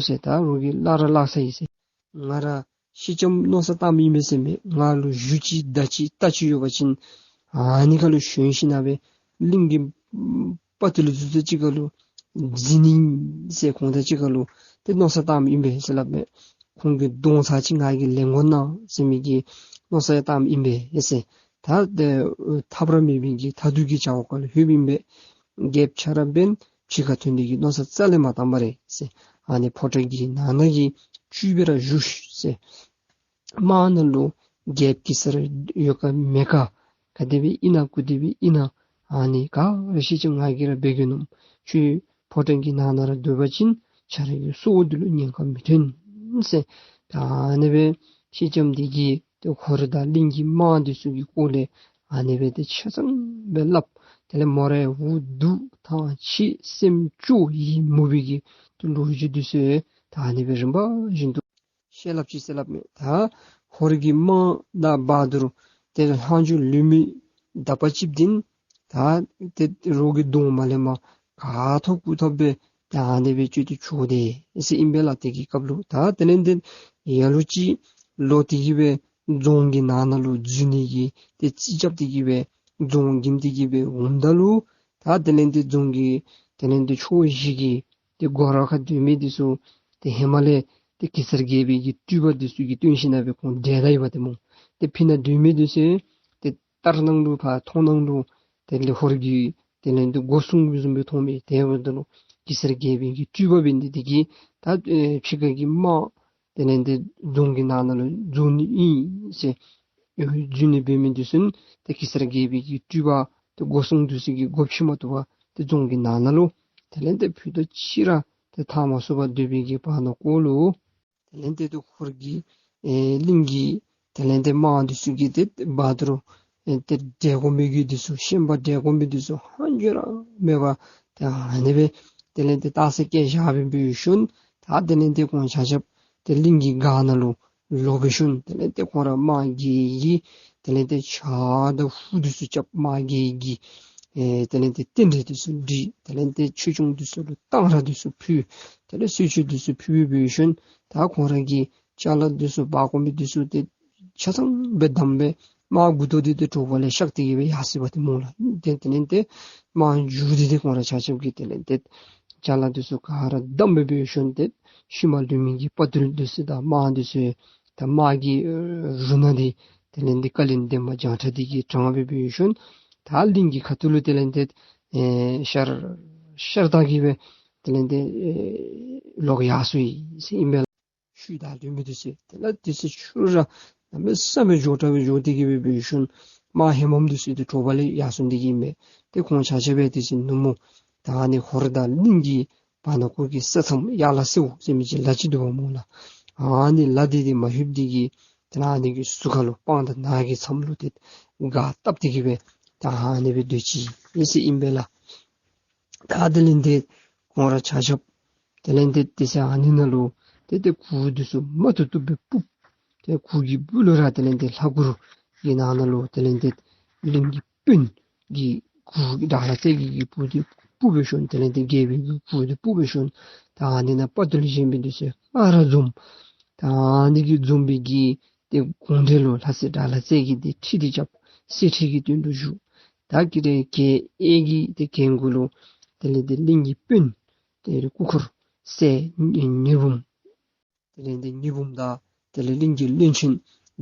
ཟེར། ད་རོགས་ཀྱིས་བརླག་ར་བརླག་ཚར་ཡི་ཟེར། ང་ར་སེང་ལྕམ་མནོ་བསམ་བཏངམ་ཨིན་མས་ཟེར་མས། ང་ལུ་གཞུ་ཅིག་མདའ་ཅིག་རྟ་ཅིག་ཡོད་པ་ཅིན་ཨ་ནི་ཁར་ལུ་ཞོན་ཞིན་ན་སྦེ་གླིང་གི་དཔའ་བརྟུལ་ཚུ་ཚུ་ཅིག་ཁར་ལུ་འཛིང་ནི་ཟེར་ཁོང་དང་གཅིག་ཁར་ལུ་ཏེ་མནོ་བསམ་བཏངམ་ཨིན་པས་ཟེར་སླབ་མས། ཁོང་གི་གདོང་ཚར་ཅིག་ང་གིས་ལེན་དགོ་ན་ཟེར་མི་གི་མནོ་བསམ་བཏངམ་ཨིན་པས་ཟེར། ད་ཏེ་ཐབས་ར་མེད་པའི་གི་མཐའ་ཐུག་གི་བྱ་བ་ཁར་ལུ་ལྷོདཔ་ཨིན་པས། རྒྱལཔོ་ཁྱོད་ར་འབདན་ཕྱི་ཁར་ཐོན་ནི་གི་མནོ་བསམ་རྩ་ལས་མ་བཏང་པ་རེད་ཟེར། ཨ་ནི་ཕོ་བྲང་གི་ནང་ན་གི་བཅུད་སྦེ་ར་བཞུགས་ཤིག་ཟེར། དམག་ནང་ལུ་རྒྱལཔོ་གེ་སར་ཡོད་ག་མེད་ག་ག་དེ་སྦེ་ཨིན་ན་གུ་དེ་སྦེ་ཨིན་ན་ཨ་ནི་ག་ར་སེང་ལྕམ་ང་གིས་ར་འབད་གེ་ནོ། ཁྱོད་ཕོ་བྲང་གི་ནང་ན་ར་སྡོད་པ་ཅིན་ཁྱོད་རའི་གི་སྲོག་འདི་ལུ་ཉེན་ཁ་མི་ཐོན་ཟེར། ད་ཨ་ནི་སྦེ་སེང་ལྕམ་འདི་གིས་ཏེ་ཧོར་དང་གླིང་གི་དམག་འདི་ཚུ་གི་སྐོར་ལས་ཨ་ནི་སྦེ་ཏེ་ཆ་ཚང་སྦེ་སླབ། དེ་ལས་མོ་རའི་འུ་སྡུག་ཐང་ཆད་སེམས་སྐྱོ་ཡི་མུག་པའི་གི་ཏེ་ལོ་རྒྱུས་འདི་ཚུ་ད་ཨ་ནི་སྦེ་རིམ་པ་བཞིན་དུ་བཤད་སླབ་ཅི་ཟེར་སླབ་མས། ད་ཧོར་གྱི་དམག་དང་བ་དུར་ཏེ་ལྷག་འགྱུར་ལུས་མི་དག་པ་ཅིག་འདི་ད་ཏེ་རོགས་ཀྱི་གདོང་མ་ལེན་པར་ག་ཐོབ་གུ་ཐོབ་སྦེ་ད་ཨ་ནི་སྦེ་སྤྱོད་དེ་བྱོག་དེས་ཟེར་ཨིན་པས་ལགས། དེ་གི་སྐབས་ལུ་ད་དེ་ལས་ཏེ་ལ་ལུ་ཅིག་ལོག་སྟེ་གི་སྦེ་རྫོང་གི་ནང་ན་ལུ་འཛུལ་ནི་གི་ཏེ་རྩིས་རྐྱབ་སྟེ་གི་སྦེ་རྫོང་འགེམས་ཏེ་གི་སྦེ་འོངམ་ད་ལུ་ད་དེ་ལས་ཏེ་རྫོང་གི་དེ་ལས་ཏེ་ཕྱོགས་བཞི་གི་ཏེ་སྒོ་ར་ཁར་སྡོད་མི་འདི་ཚུ་ཏེ་ཧེ་མ་ལས་ཏེ་གེ་སར་རྒྱལ་པོའི་གི་སྤྲུལ་པ་འདི་ཚུ་གིས་སྟོན་ཞིན་ན་སྦེ་ཁོང་བསྒྲལ་ད་ཡི་པ་ཏེ་སྨོ། ཏེ་ཕི་ནང་སྡོད་མི་འདི་ཚུ་ཏེ་ལྟར་སྣང་ལུ་ཕར་མཐོང་སྣང་ལུ་དེ་ལས་ཧོར་གྱི་དེ་ལས་ཏེ་སྒོ་སྲུང་བཟུམ་སྦེ་མཐོང་མི་དེ་འབདཝ་ད་ལུ་གེ་སར་རྒྱལ་པོའི་གི་སྤྲུལ་པ་འབད་ནི་འདི་གིས་ད་ཨེ་ཕྱི་ཁ་གི་དམག་དེ་ལས་ཏེ་རྫོང་གི་ནང་ན་ལུ་འཛུལ་ནི་ཨིན་ཟེར་འཛུལ་ནི་འབད་མི་འདི་ཚུ་ཏེ་གེ་སར་རྒྱལ་པོའི་གི་སྤྲུལ་པ་ཏེ་སྒོ་སྲུང་འདི་ཚུ་གིས་སྒོ་ཕྱེ་མ་བཏུབ་པར་ཏེ་རྫོང་གི་ནང་ན་ལུ་དེ་ལས་ཏེ་ཕུད་རྡོག་གཅིག་ར་ཏེ་འཐག་མ་ཚུགས་པར་སྡོད་པའི་གི་བར་ན་ཀོ་ལུ་དེ་ལས་ཏེ་ཏེ་ཧོར་གྱི་ཨེ་གླིང་གི་དེ་ལས་ཏེ་དམག་འདི་ཚུ་གིས་ཏེ་བ་དུར་ཨེ་ཏེ་བསྒྲལ་དགོ་མི་གི་འདི་ཚུ་ཤན་པ་བསྒྲལ་དགོ་མི་འདི་ཚུ་ལྷག་འགྱུར་ར་མེད་པར་ཏེ་ཨ་ནི་སྦེ་དེ་ལས་ཏེ་རྟགས་གསལ་བསྐྱལ་བཞག་སྦེ་འབད་ཞིནམ་ད་དེ་ལས་ཏེ་ཁོང་ཆ་ཁྱབ་ཏེ་གླིང་གི་སྒར་ནང་ལུ་ལོག་འབད་ཞིནམ་དེ་ལས་ཏེ་ཁོང་ར་དམག་རྒྱལ་གྱི་དེ་ལས་ཏེ་ཕྱག་དང་ཧུ་འདི་ཚུ་རྐྱབ། དམག་རྒྱལ་གྱི་ཨེ་དེ་ལས་ཏེ་རྟེན་འབྲེལ་འདི་ཚུ་འགྲིག། དེ་ལས་ཏེ་ཆོས་སྐྱོང་འདི་ཚུ་ལུ་གཏང་རག་འདི་ཚུ་ཕུལ། དེ་ལས་གསོལ་མཆོད་འདི་ཚུ་ཕུལ་སྦེ་འབད་ཞིནམ་ད་ཁོང་ར་གི་ཅ་ལ་འདི་ཚུ་འབག་དགོ་མི་འདི་ཚུ་ཏེ་ཆ་ཚང་སྦེ་བསྡམས་སྦེ་དམག་མགུ་ཏོ་འདི་ཏེ་དྲོ་པ་ལས་གཤགས་ཏེ་གི་སྦེ་ཡར་སོ་ཡི་པ་ཏེ་སྨོ་ལགས། ཏེ་དེ་ལས་ཏེ་དམག་མཇུག་འདི་ཏེ་ཁོང་ར་ཆ་ཁྱབ་ཀྱིས་དེ་ལས་ཏེ་ཅ་ལ་འདི་ཚུ་ག་ར་བསྡམས་སྦེ་འབད་ཞིནམ་ཏེ་ཤུལ་མ་ལུས་མི་གི་དཔའ་རྟུལ་འདི་ཚུ་དང་དམག་འདི་ཚུ་ད་དམག་གི་རུ་སྣ་འདི་དེ་ལས་ཏེ་བཀའ་ལན་འདེབས་མ་རྒྱང་གྲགས་འདི་གིས་དྲངས་སྦེ་འབད་ཞིནམ་ད་གླིང་གི་ཁ་ཐུག་ལུ་དེ་ལས་ཏེ་ཨེ་ཤར་ཤར་ད་གི་སྦེ་དེ་ལས་ཏེ་ཨེ་ལོག་ཡར་སོ་ཡི་ཟེར་ཨིན་པས་ལགས། ཆུ་དང་ལུད་མི་འདི་ཚུ་དེ་ལས་དེ་ཚུ་ཆུ་ར་གནམ་མེད་ས་མེད་མགྱོགས་དྲགས་སྦེ་འགྱོ་སྟེ་གི་སྦེ་འབད་ཞིནམ་མ་ཧེ་མམ་འདི་ཚུ་དེ་དྲོ་པ་ལས་ཡར་སོང་སྟེ་གི་མས། ཏེ་ཁོང་ཆ་ཁྱབ་སྦེ་དེ་ཚུ་ནུབ་མོ་ད་ཨ་ནི་ཧོར་དང་གླིང་གི་བར་ན་ཁོ་གི་ས་མཚམས་ཡར་ལ་སེའུ་ཟེར་མི་ཅིག་ལ་ཅིག་འདུག་པ་སྨོ་ལགས། ཨ་ནི་ལ་འདི་དེ་མ་ལྷོདཔ་འདི་གིས་དེ་ལས་ཨ་ནི་གི་ཟུར་ཁ་ལུ་སྤང་དང་ནགས་ཀྱི་མཚམས་ལུ་ཏེ་སྒར་བཏབ་སྟེ་གི་སྦེ་ད་ཨ་ནི་སྦེ་སྡོད་ཅི་ཨིན་ཟེར་ཨིན་པས་ལགས། ད་དེ་ལས་ཏེ་ཁོང་ར་ཆ་ཁྱབ་དེ་ལས་ཏེ་དེ་ཚེ་ཨ་ནི་ནང་ལུ་ཏེ་ཏེ་གུར་འདི་ཚུ་མ་བཏུབ་བཏུབ་སྦེ་སྤུབས། ཏེ་གུར་གྱི་སྦུག་ལུ་ར་དེ་ལས་ཏེ་ལྷ་གུར་གྱི་ནང་ན་ལུ་དེ་ལས་ཏེ་གླིང་གི་དཔོན་གྱི་གུར་དགྲ་ལྷ་རྩེ་རྒྱལ་གྱི་གུར་འདི་སྤུབས་སྦེ་ཞིནམ་དེ་ལས་ཏེ་རྒྱལ་པོའི་གི་གུར་འདི་སྤུབས་སྦེ་ཞིནམ་ད་ཨ་ནི་ནང་དཔའ་བརྟུལ་གཞན་མི་འདི་ཚུ་ག་ར་འཛོམས། ད་ཨ་ནི་གི་འཛོམས་པའི་གི་ཏེ་གུང་གྲལ་ལུ་ལྷ་སྲས་དགྲ་ལྷ་རྩེ་རྒྱལ་འདི་ཁྲི་འདི་རྐྱབ། གསེར་ཁྲི་གི་སྟེང་དུ་བཞུགས། ད་གི་ཏེ་གྱལ་གཡས་ཀྱི་ཏེ་གྱལ་མགུ་ལུ་དེ་ལས་ཏེ་གླིང་གི་དཔོན་ཏེ་སྐུ་འཁོར་སྲས་ཉི་འབུམ་དེ་ལས་ཏེ་ཉི་འབུམ་དང་དེ་ལས་གླིང་གི་བློན་ཆེན་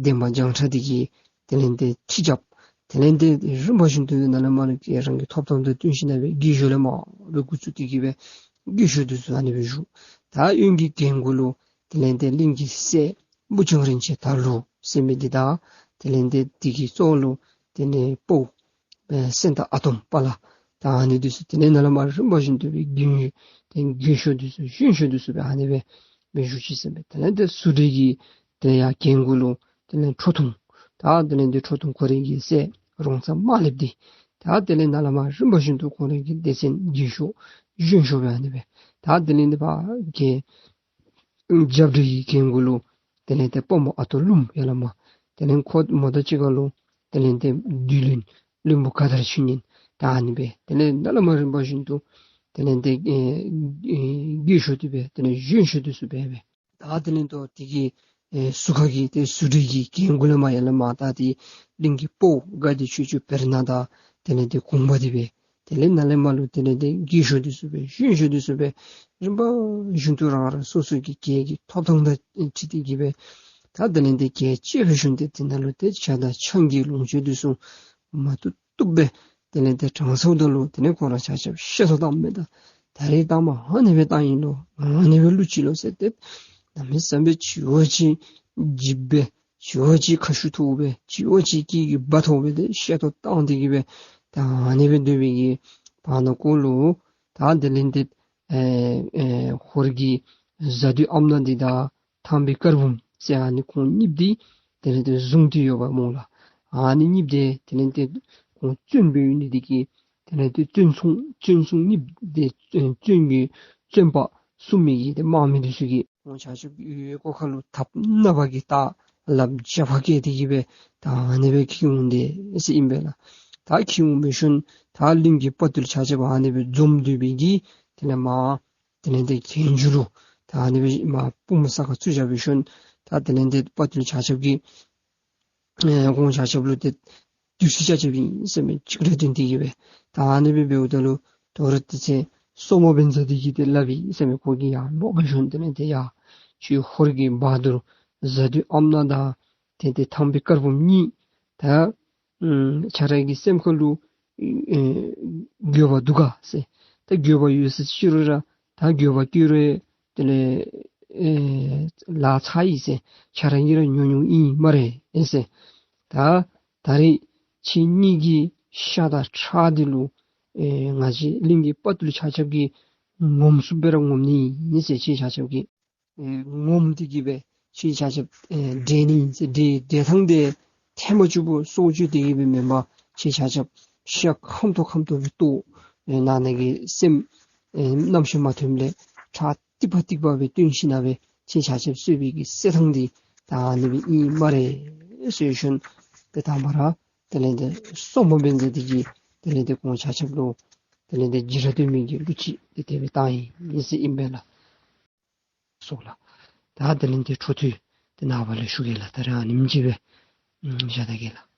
འདན་མ་བྱང་ཁྲ་འདི་གིས་དེ་ལས་ཏེ་ཁྲི་རྐྱབ། དེ་ལས་ཏེ་རིམ་པ་བཞིན་དུ་ནཱ་ལས་མར་ལུ་གི་རང་གི་ཐོབ་ཐང་དང་བསྟུན་ཞིནམ་སྦེ་རྒས་ཤོས་ལས་མར་སྦེ་འགོ་བཙུགས་ཏེ་གི་སྦེ་རྒས་ཤོས་འདི་ཚུ་ཨ་ནི་སྦེ་བཞུགས། ད་གཡོན་གྱི་གྱལ་མགུ་ལུ་དེ་ལས་ཏེ་གླིང་གི་སྲས་བུ་ཆུང་རིན་ཆེན་དར་ལུ་ཟེར་མི་འདི་དང་དེ་ལས་ཏེ་དེ་གི་ཕྱོགས་ལུ་དེ་ལས་དཔའ་བོ་ཨེ་སེང་སྟག་ཨ་དོམ་པ་ལ། ད་ཨ་ནི་འདི་ཚུ་དེ་ལས་ནཱ་ལས་མར་རིམ་པ་བཞིན་དུ་སྦེ་རྒས་ཏེ་རྒས་ཤོས་འདི་ཚུ་གཞོན་ཤོས་འདི་ཚུ་སྦེ་ཨ་ནི་སྦེ་སྦེ་བཞུགས་ཅི་ཟེར་མས། དེ་ལས་ཏེ་ཟུར་གྲལ་གྱི་དེ་ཡང་གྱལ་མགུ་ལུ་དེ་ལས་ཁྲོ་ཐུང་། ད་དེ་ལས་ཏེ་ཁྲོ་ཐུང་ཁོ་རའི་གི་སྲས་རོང་ཚ་དམར་ལེབ་འདི། ད་དེ་ལས་ནཱ་ལས་མར་རིམ་པ་བཞིན་དུ་ཁོང་རའི་གི་སྡེ་ཚན་རྒས་ཤོས་གཞོན་ཤོས་སྦེ་ཨ་ནི་སྦེ། ད་དེ་ལས་ཏེ་ཕར་གྱལ་རྒྱབ་གྲལ་གྱི་གྱལ་མགུ་ལུ་དེ་ལས་ཏེ་དཔའ་མོ་ཨ་སྟག་ཀླུ་ཡར་ལས་མར། དེ་ལས་ཁོ་མོ་དང་གཅིག་ཁར་ལུ་དེ་ལས་ཏེ་བདུད་བློན་བློན་པོ་ག་དར་ཆོས་ཉན། ད་ཨ་ནི་སྦེ་དེ་ལས་ནཱ་ལས་མར་རིམ་པ་བཞིན་དུ་དེ་ལས་ཏེ་ཨེ་ཨེ་རྒས་ཤོས་འདི་སྦེ་དེ་ལས་གཞོན་ཤོས་འདི་ཚུ་སྦེ་སྦེ། ད་དེ་ལས་ཏེ་དེ་གི་ཨེ་ཟུར་ཁ་གི་ཏེ་ཟུར་གྲལ་གྱི་གྱལ་མགུ་ལས་མར་ཡར་ལས་མར་ད་ཏེ་གླིང་གི་དཔའ་བོ་དགའ་བདེ་ཆོས་སྐྱོང་བེར་ནག་དང་དེ་ལས་ཏེ་གུང་པ་འདི་སྦེ། དེ་ལས་ནཱ་ལས་མར་ལུ་དེ་ལས་ཏེ་རྒས་ཤོས་འདི་ཚུ་སྦེ་གཞོན་ཤོས་འདི་ཚུ་སྦེ་རིམ་པ་བཞིན་དུ་རང་རང་སོ་སོ་གི་གྱལ་གྱི་ཐོབ་ཐང་དང་འཁྲིལ་ཏེ་གི་སྦེ། ད་དེ་ལས་ཏེ་གྱལ་བཅད་པའི་ཤུལ་ཏེ་དེ་ནང་ལུ་ཏེ་ཇ་དང་ཆང་གི་ལོངས་སྤྱོད་འདི་ཚུ་མ་བཏུབ་བཏུབ་སྦེ་དེ་ལས་ཏེ་དྲང་སྲོང་དང་ལུ་དེ་ལས་ཁོང་ར་ཆ་ཁྱབ་བཤད་ཐོ་བཏངམ་མས། ད་ད་རིས་བཏངམ་ཨ་ནི་སྦེ་བཏང་ཡི་ལོ། ཨ་ནི་སྦེ་བླུག་ཅི་ལོ་ཟེར་ཏེ་གནམ་མེད་ས་མེད་སྦེ་ཅིག་འོ་ཅིག་འཇིགས་སྦེ་ཅིག་འོ་ཅིག་ཁ་ཤུགས་ཐོགས་སྦེ་ཅིག་འོ་ཅིག་སྐད་ཀྱི་བ་ཐོགས་སྦེ་ཏེ་བཤད་ཐོ་བཏང་སྟེ་གི་སྦེ། ད་ཨ་ནི་སྦེ་སྡོད་པའི་གི་བར་ན་ཁོ་ལུ་ད་དེ་ལས་ཏེ་ཨེ་ཨེ་ཧོར་གྱི་གཟའ་བདུད་ཨམ་ནག་འདི་དང་ཐང་པའི་དཀར་འབུམ་ཟེར་ཨ་ནི་ཁོང་གཉིས་འདི་དེ་ལས་ཏེ་བཟུང་སྟེ་ཡོདཔ་སྨོ་ལགས། ཨ་ནི་གཉིས་འདི་དེ་ལས་ཏེ་ཁོང་བཙོན་སྦེ་ཡོད་ནི་འདི་གིས་དེ་ལས་ཏེ་བཙོན་སྲུང་བཙོན་སྲུང་གཉིས་འདི་ཨེ་བཙོན་གྱི་བཙོན་པ་སྲུང་མི་གི་ཏེ་དམག་མི་འདི་ཚུ་གིས་ཁོང་ཆ་ཁྱབ་ཡུལ་སྐོར་ཁ་ལུ་ཐབས་སྣ་བ་གིས་ད་ལགཔ་རྒྱབ་ཁར་བཀལ་ཏེ་གི་སྦེ་ད་ཨ་ནི་སྦེ་འཁྱིད་འོང་དེས་ཟེར་ཨིན་པས་ལགས། ད་འཁྱིད་འོང་པའི་ཤུལ་ད་གླིང་གི་དཔའ་བརྟུལ་ཆ་ཁྱབ་ཨ་ནི་སྦེ་འཛོམས་སྡོད་པའི་གི་དེ་ལས་མར་དེ་ལས་ཏེ་གྱལ་མཇུག་ལུ་ད་ཨ་ནི་སྦེ་མར་པུས་མོ་ས་ཁར་བཙུགས་བཞག་པའི་ཤུལ་ད་དེ་ལས་ཏེ་དཔའ་བརྟུལ་ཆ་ཁྱབ་ཀྱིས་ཨེ་ཁོང་ཆ་ཁྱབ་ལུ་ཏེ་དུས་ཚོད་རྐྱབ་རྐྱབ་ཨིན་ཟེར་མས། གཅིག་ར་བཏོན་ཏེ་གི་སྦེ། ད་ཨ་ནི་སྦེ་འབདཝ་ད་ལུ་དོ་རུང་དེ་ཚེ་སོར་མོ་བན་ཛ་འདི་གིས་ཏེ་སླབ་ཨིན་ཟེར་མས། ཁོ་གིས་ཡར་ལོག་པའི་ཤུལ་དེ་ལས་ཏེ་ཡར་ཁྱོད་ཧོར་གྱི་བ་དུར་གཟའ་བདུད་ཨམ་ནག་དང་ཏེ་ཏེ་ཐང་པའི་དཀར་འབུམ་གཉིས་ད་ཨམ་ཁྱེད་ར་གི་སེམས་ཁ་ལུ་ཨེ་འགྱོད་པ་འདུག་ག་ཟེར། ད་འགྱོད་པ་ཡོད་ཟེར་ཅི་རུང་ར་ད་འགྱོད་པ་སྐྱེ་རུང་དེ་ལས་ཨེ་ལཱ་ཚར་ཡི་ཟེར། ཁྱེད་ར་གཉིས་ར་ཉུང་ཉུང་ཨིན་སྨ་རེ་ཨེ་ཟེར། ད་ད་རིས་ཁྱེད་གཉིས་ཀྱི་ཤ་དང་ཁྲག་འདི་ལུ་ཨེ་ང་བཅས་གླིང་གི་དཔའ་བརྟུལ་ཆ་ཁྱབ་ཀྱིས་ངོམས་སུ་སྦེ་ར་ངོམས་ནི་ཨིན་ཟེར། ཁྱེད་ཆ་ཁྱབ་ཀྱིས་ཨེ་ངོམས་ཏེ་གི་སྦེ་ཁྱེད་ཆ་ཁྱབ་ཨེ་བསྒྲལ་ནི་ཨིན་ཟེར། བསྒྲལ་བསྒྲལ་ཐངས་འདི་ཐེངས་མ་གཅིག་པོ་སྲོག་གཅོད་དེ་གི་སྦེ་མེན་པར་ཁྱེད་ཆ་ཁྱབ་ཤ་ཁམ་ཏོག་ཁམ་ཏོག་སྦེ་བཏོག། ཨེ་ནང་ན་གི་སེམས་ཨེ་རྣམ་ཤེས་མ་ཐོནམ་ལས་ཁྲག་ཐིགས་པ་ཐིགས་པ་སྦེ་བཏོན་ཞིནམ་སྦེ་ཁྱེད་ཆ་ཁྱབ་གསོད་པའི་གི་བསད་ཐངས་འདི་ད་ཨ་ནི་སྦེ་ཨིན་སྨ་རེ་ཟེར་ཞིནམ་ཏེ་དང་པ་ར་དེ་ལས་ཏེ་སོར་མོ་བན་ཛ་འདི་གིས་དེ་ལས་ཏེ་ཁོང་ཆ་ཁྱབ་ལུ་དེ་ལས་ཏེ་འཇིགས་ར་སྟོན་མི་གི་གླུ་ཅིག་ཏེ་དེ་སྦེ་བཏང་ཡི་ཟེར་ཨིན་པས་ལགས། སོ་ལགས། ད་དེ་ལས་ཏེ་འཕྲོ་མཐུད་དེ་ནངས་པ་ལས་ཞུ་གེ་ལགས། ད་རེས་ཨ་ནེམ་ཅིག་སྦེ་ཨམ་བཞག་ད་གེ་ལགས།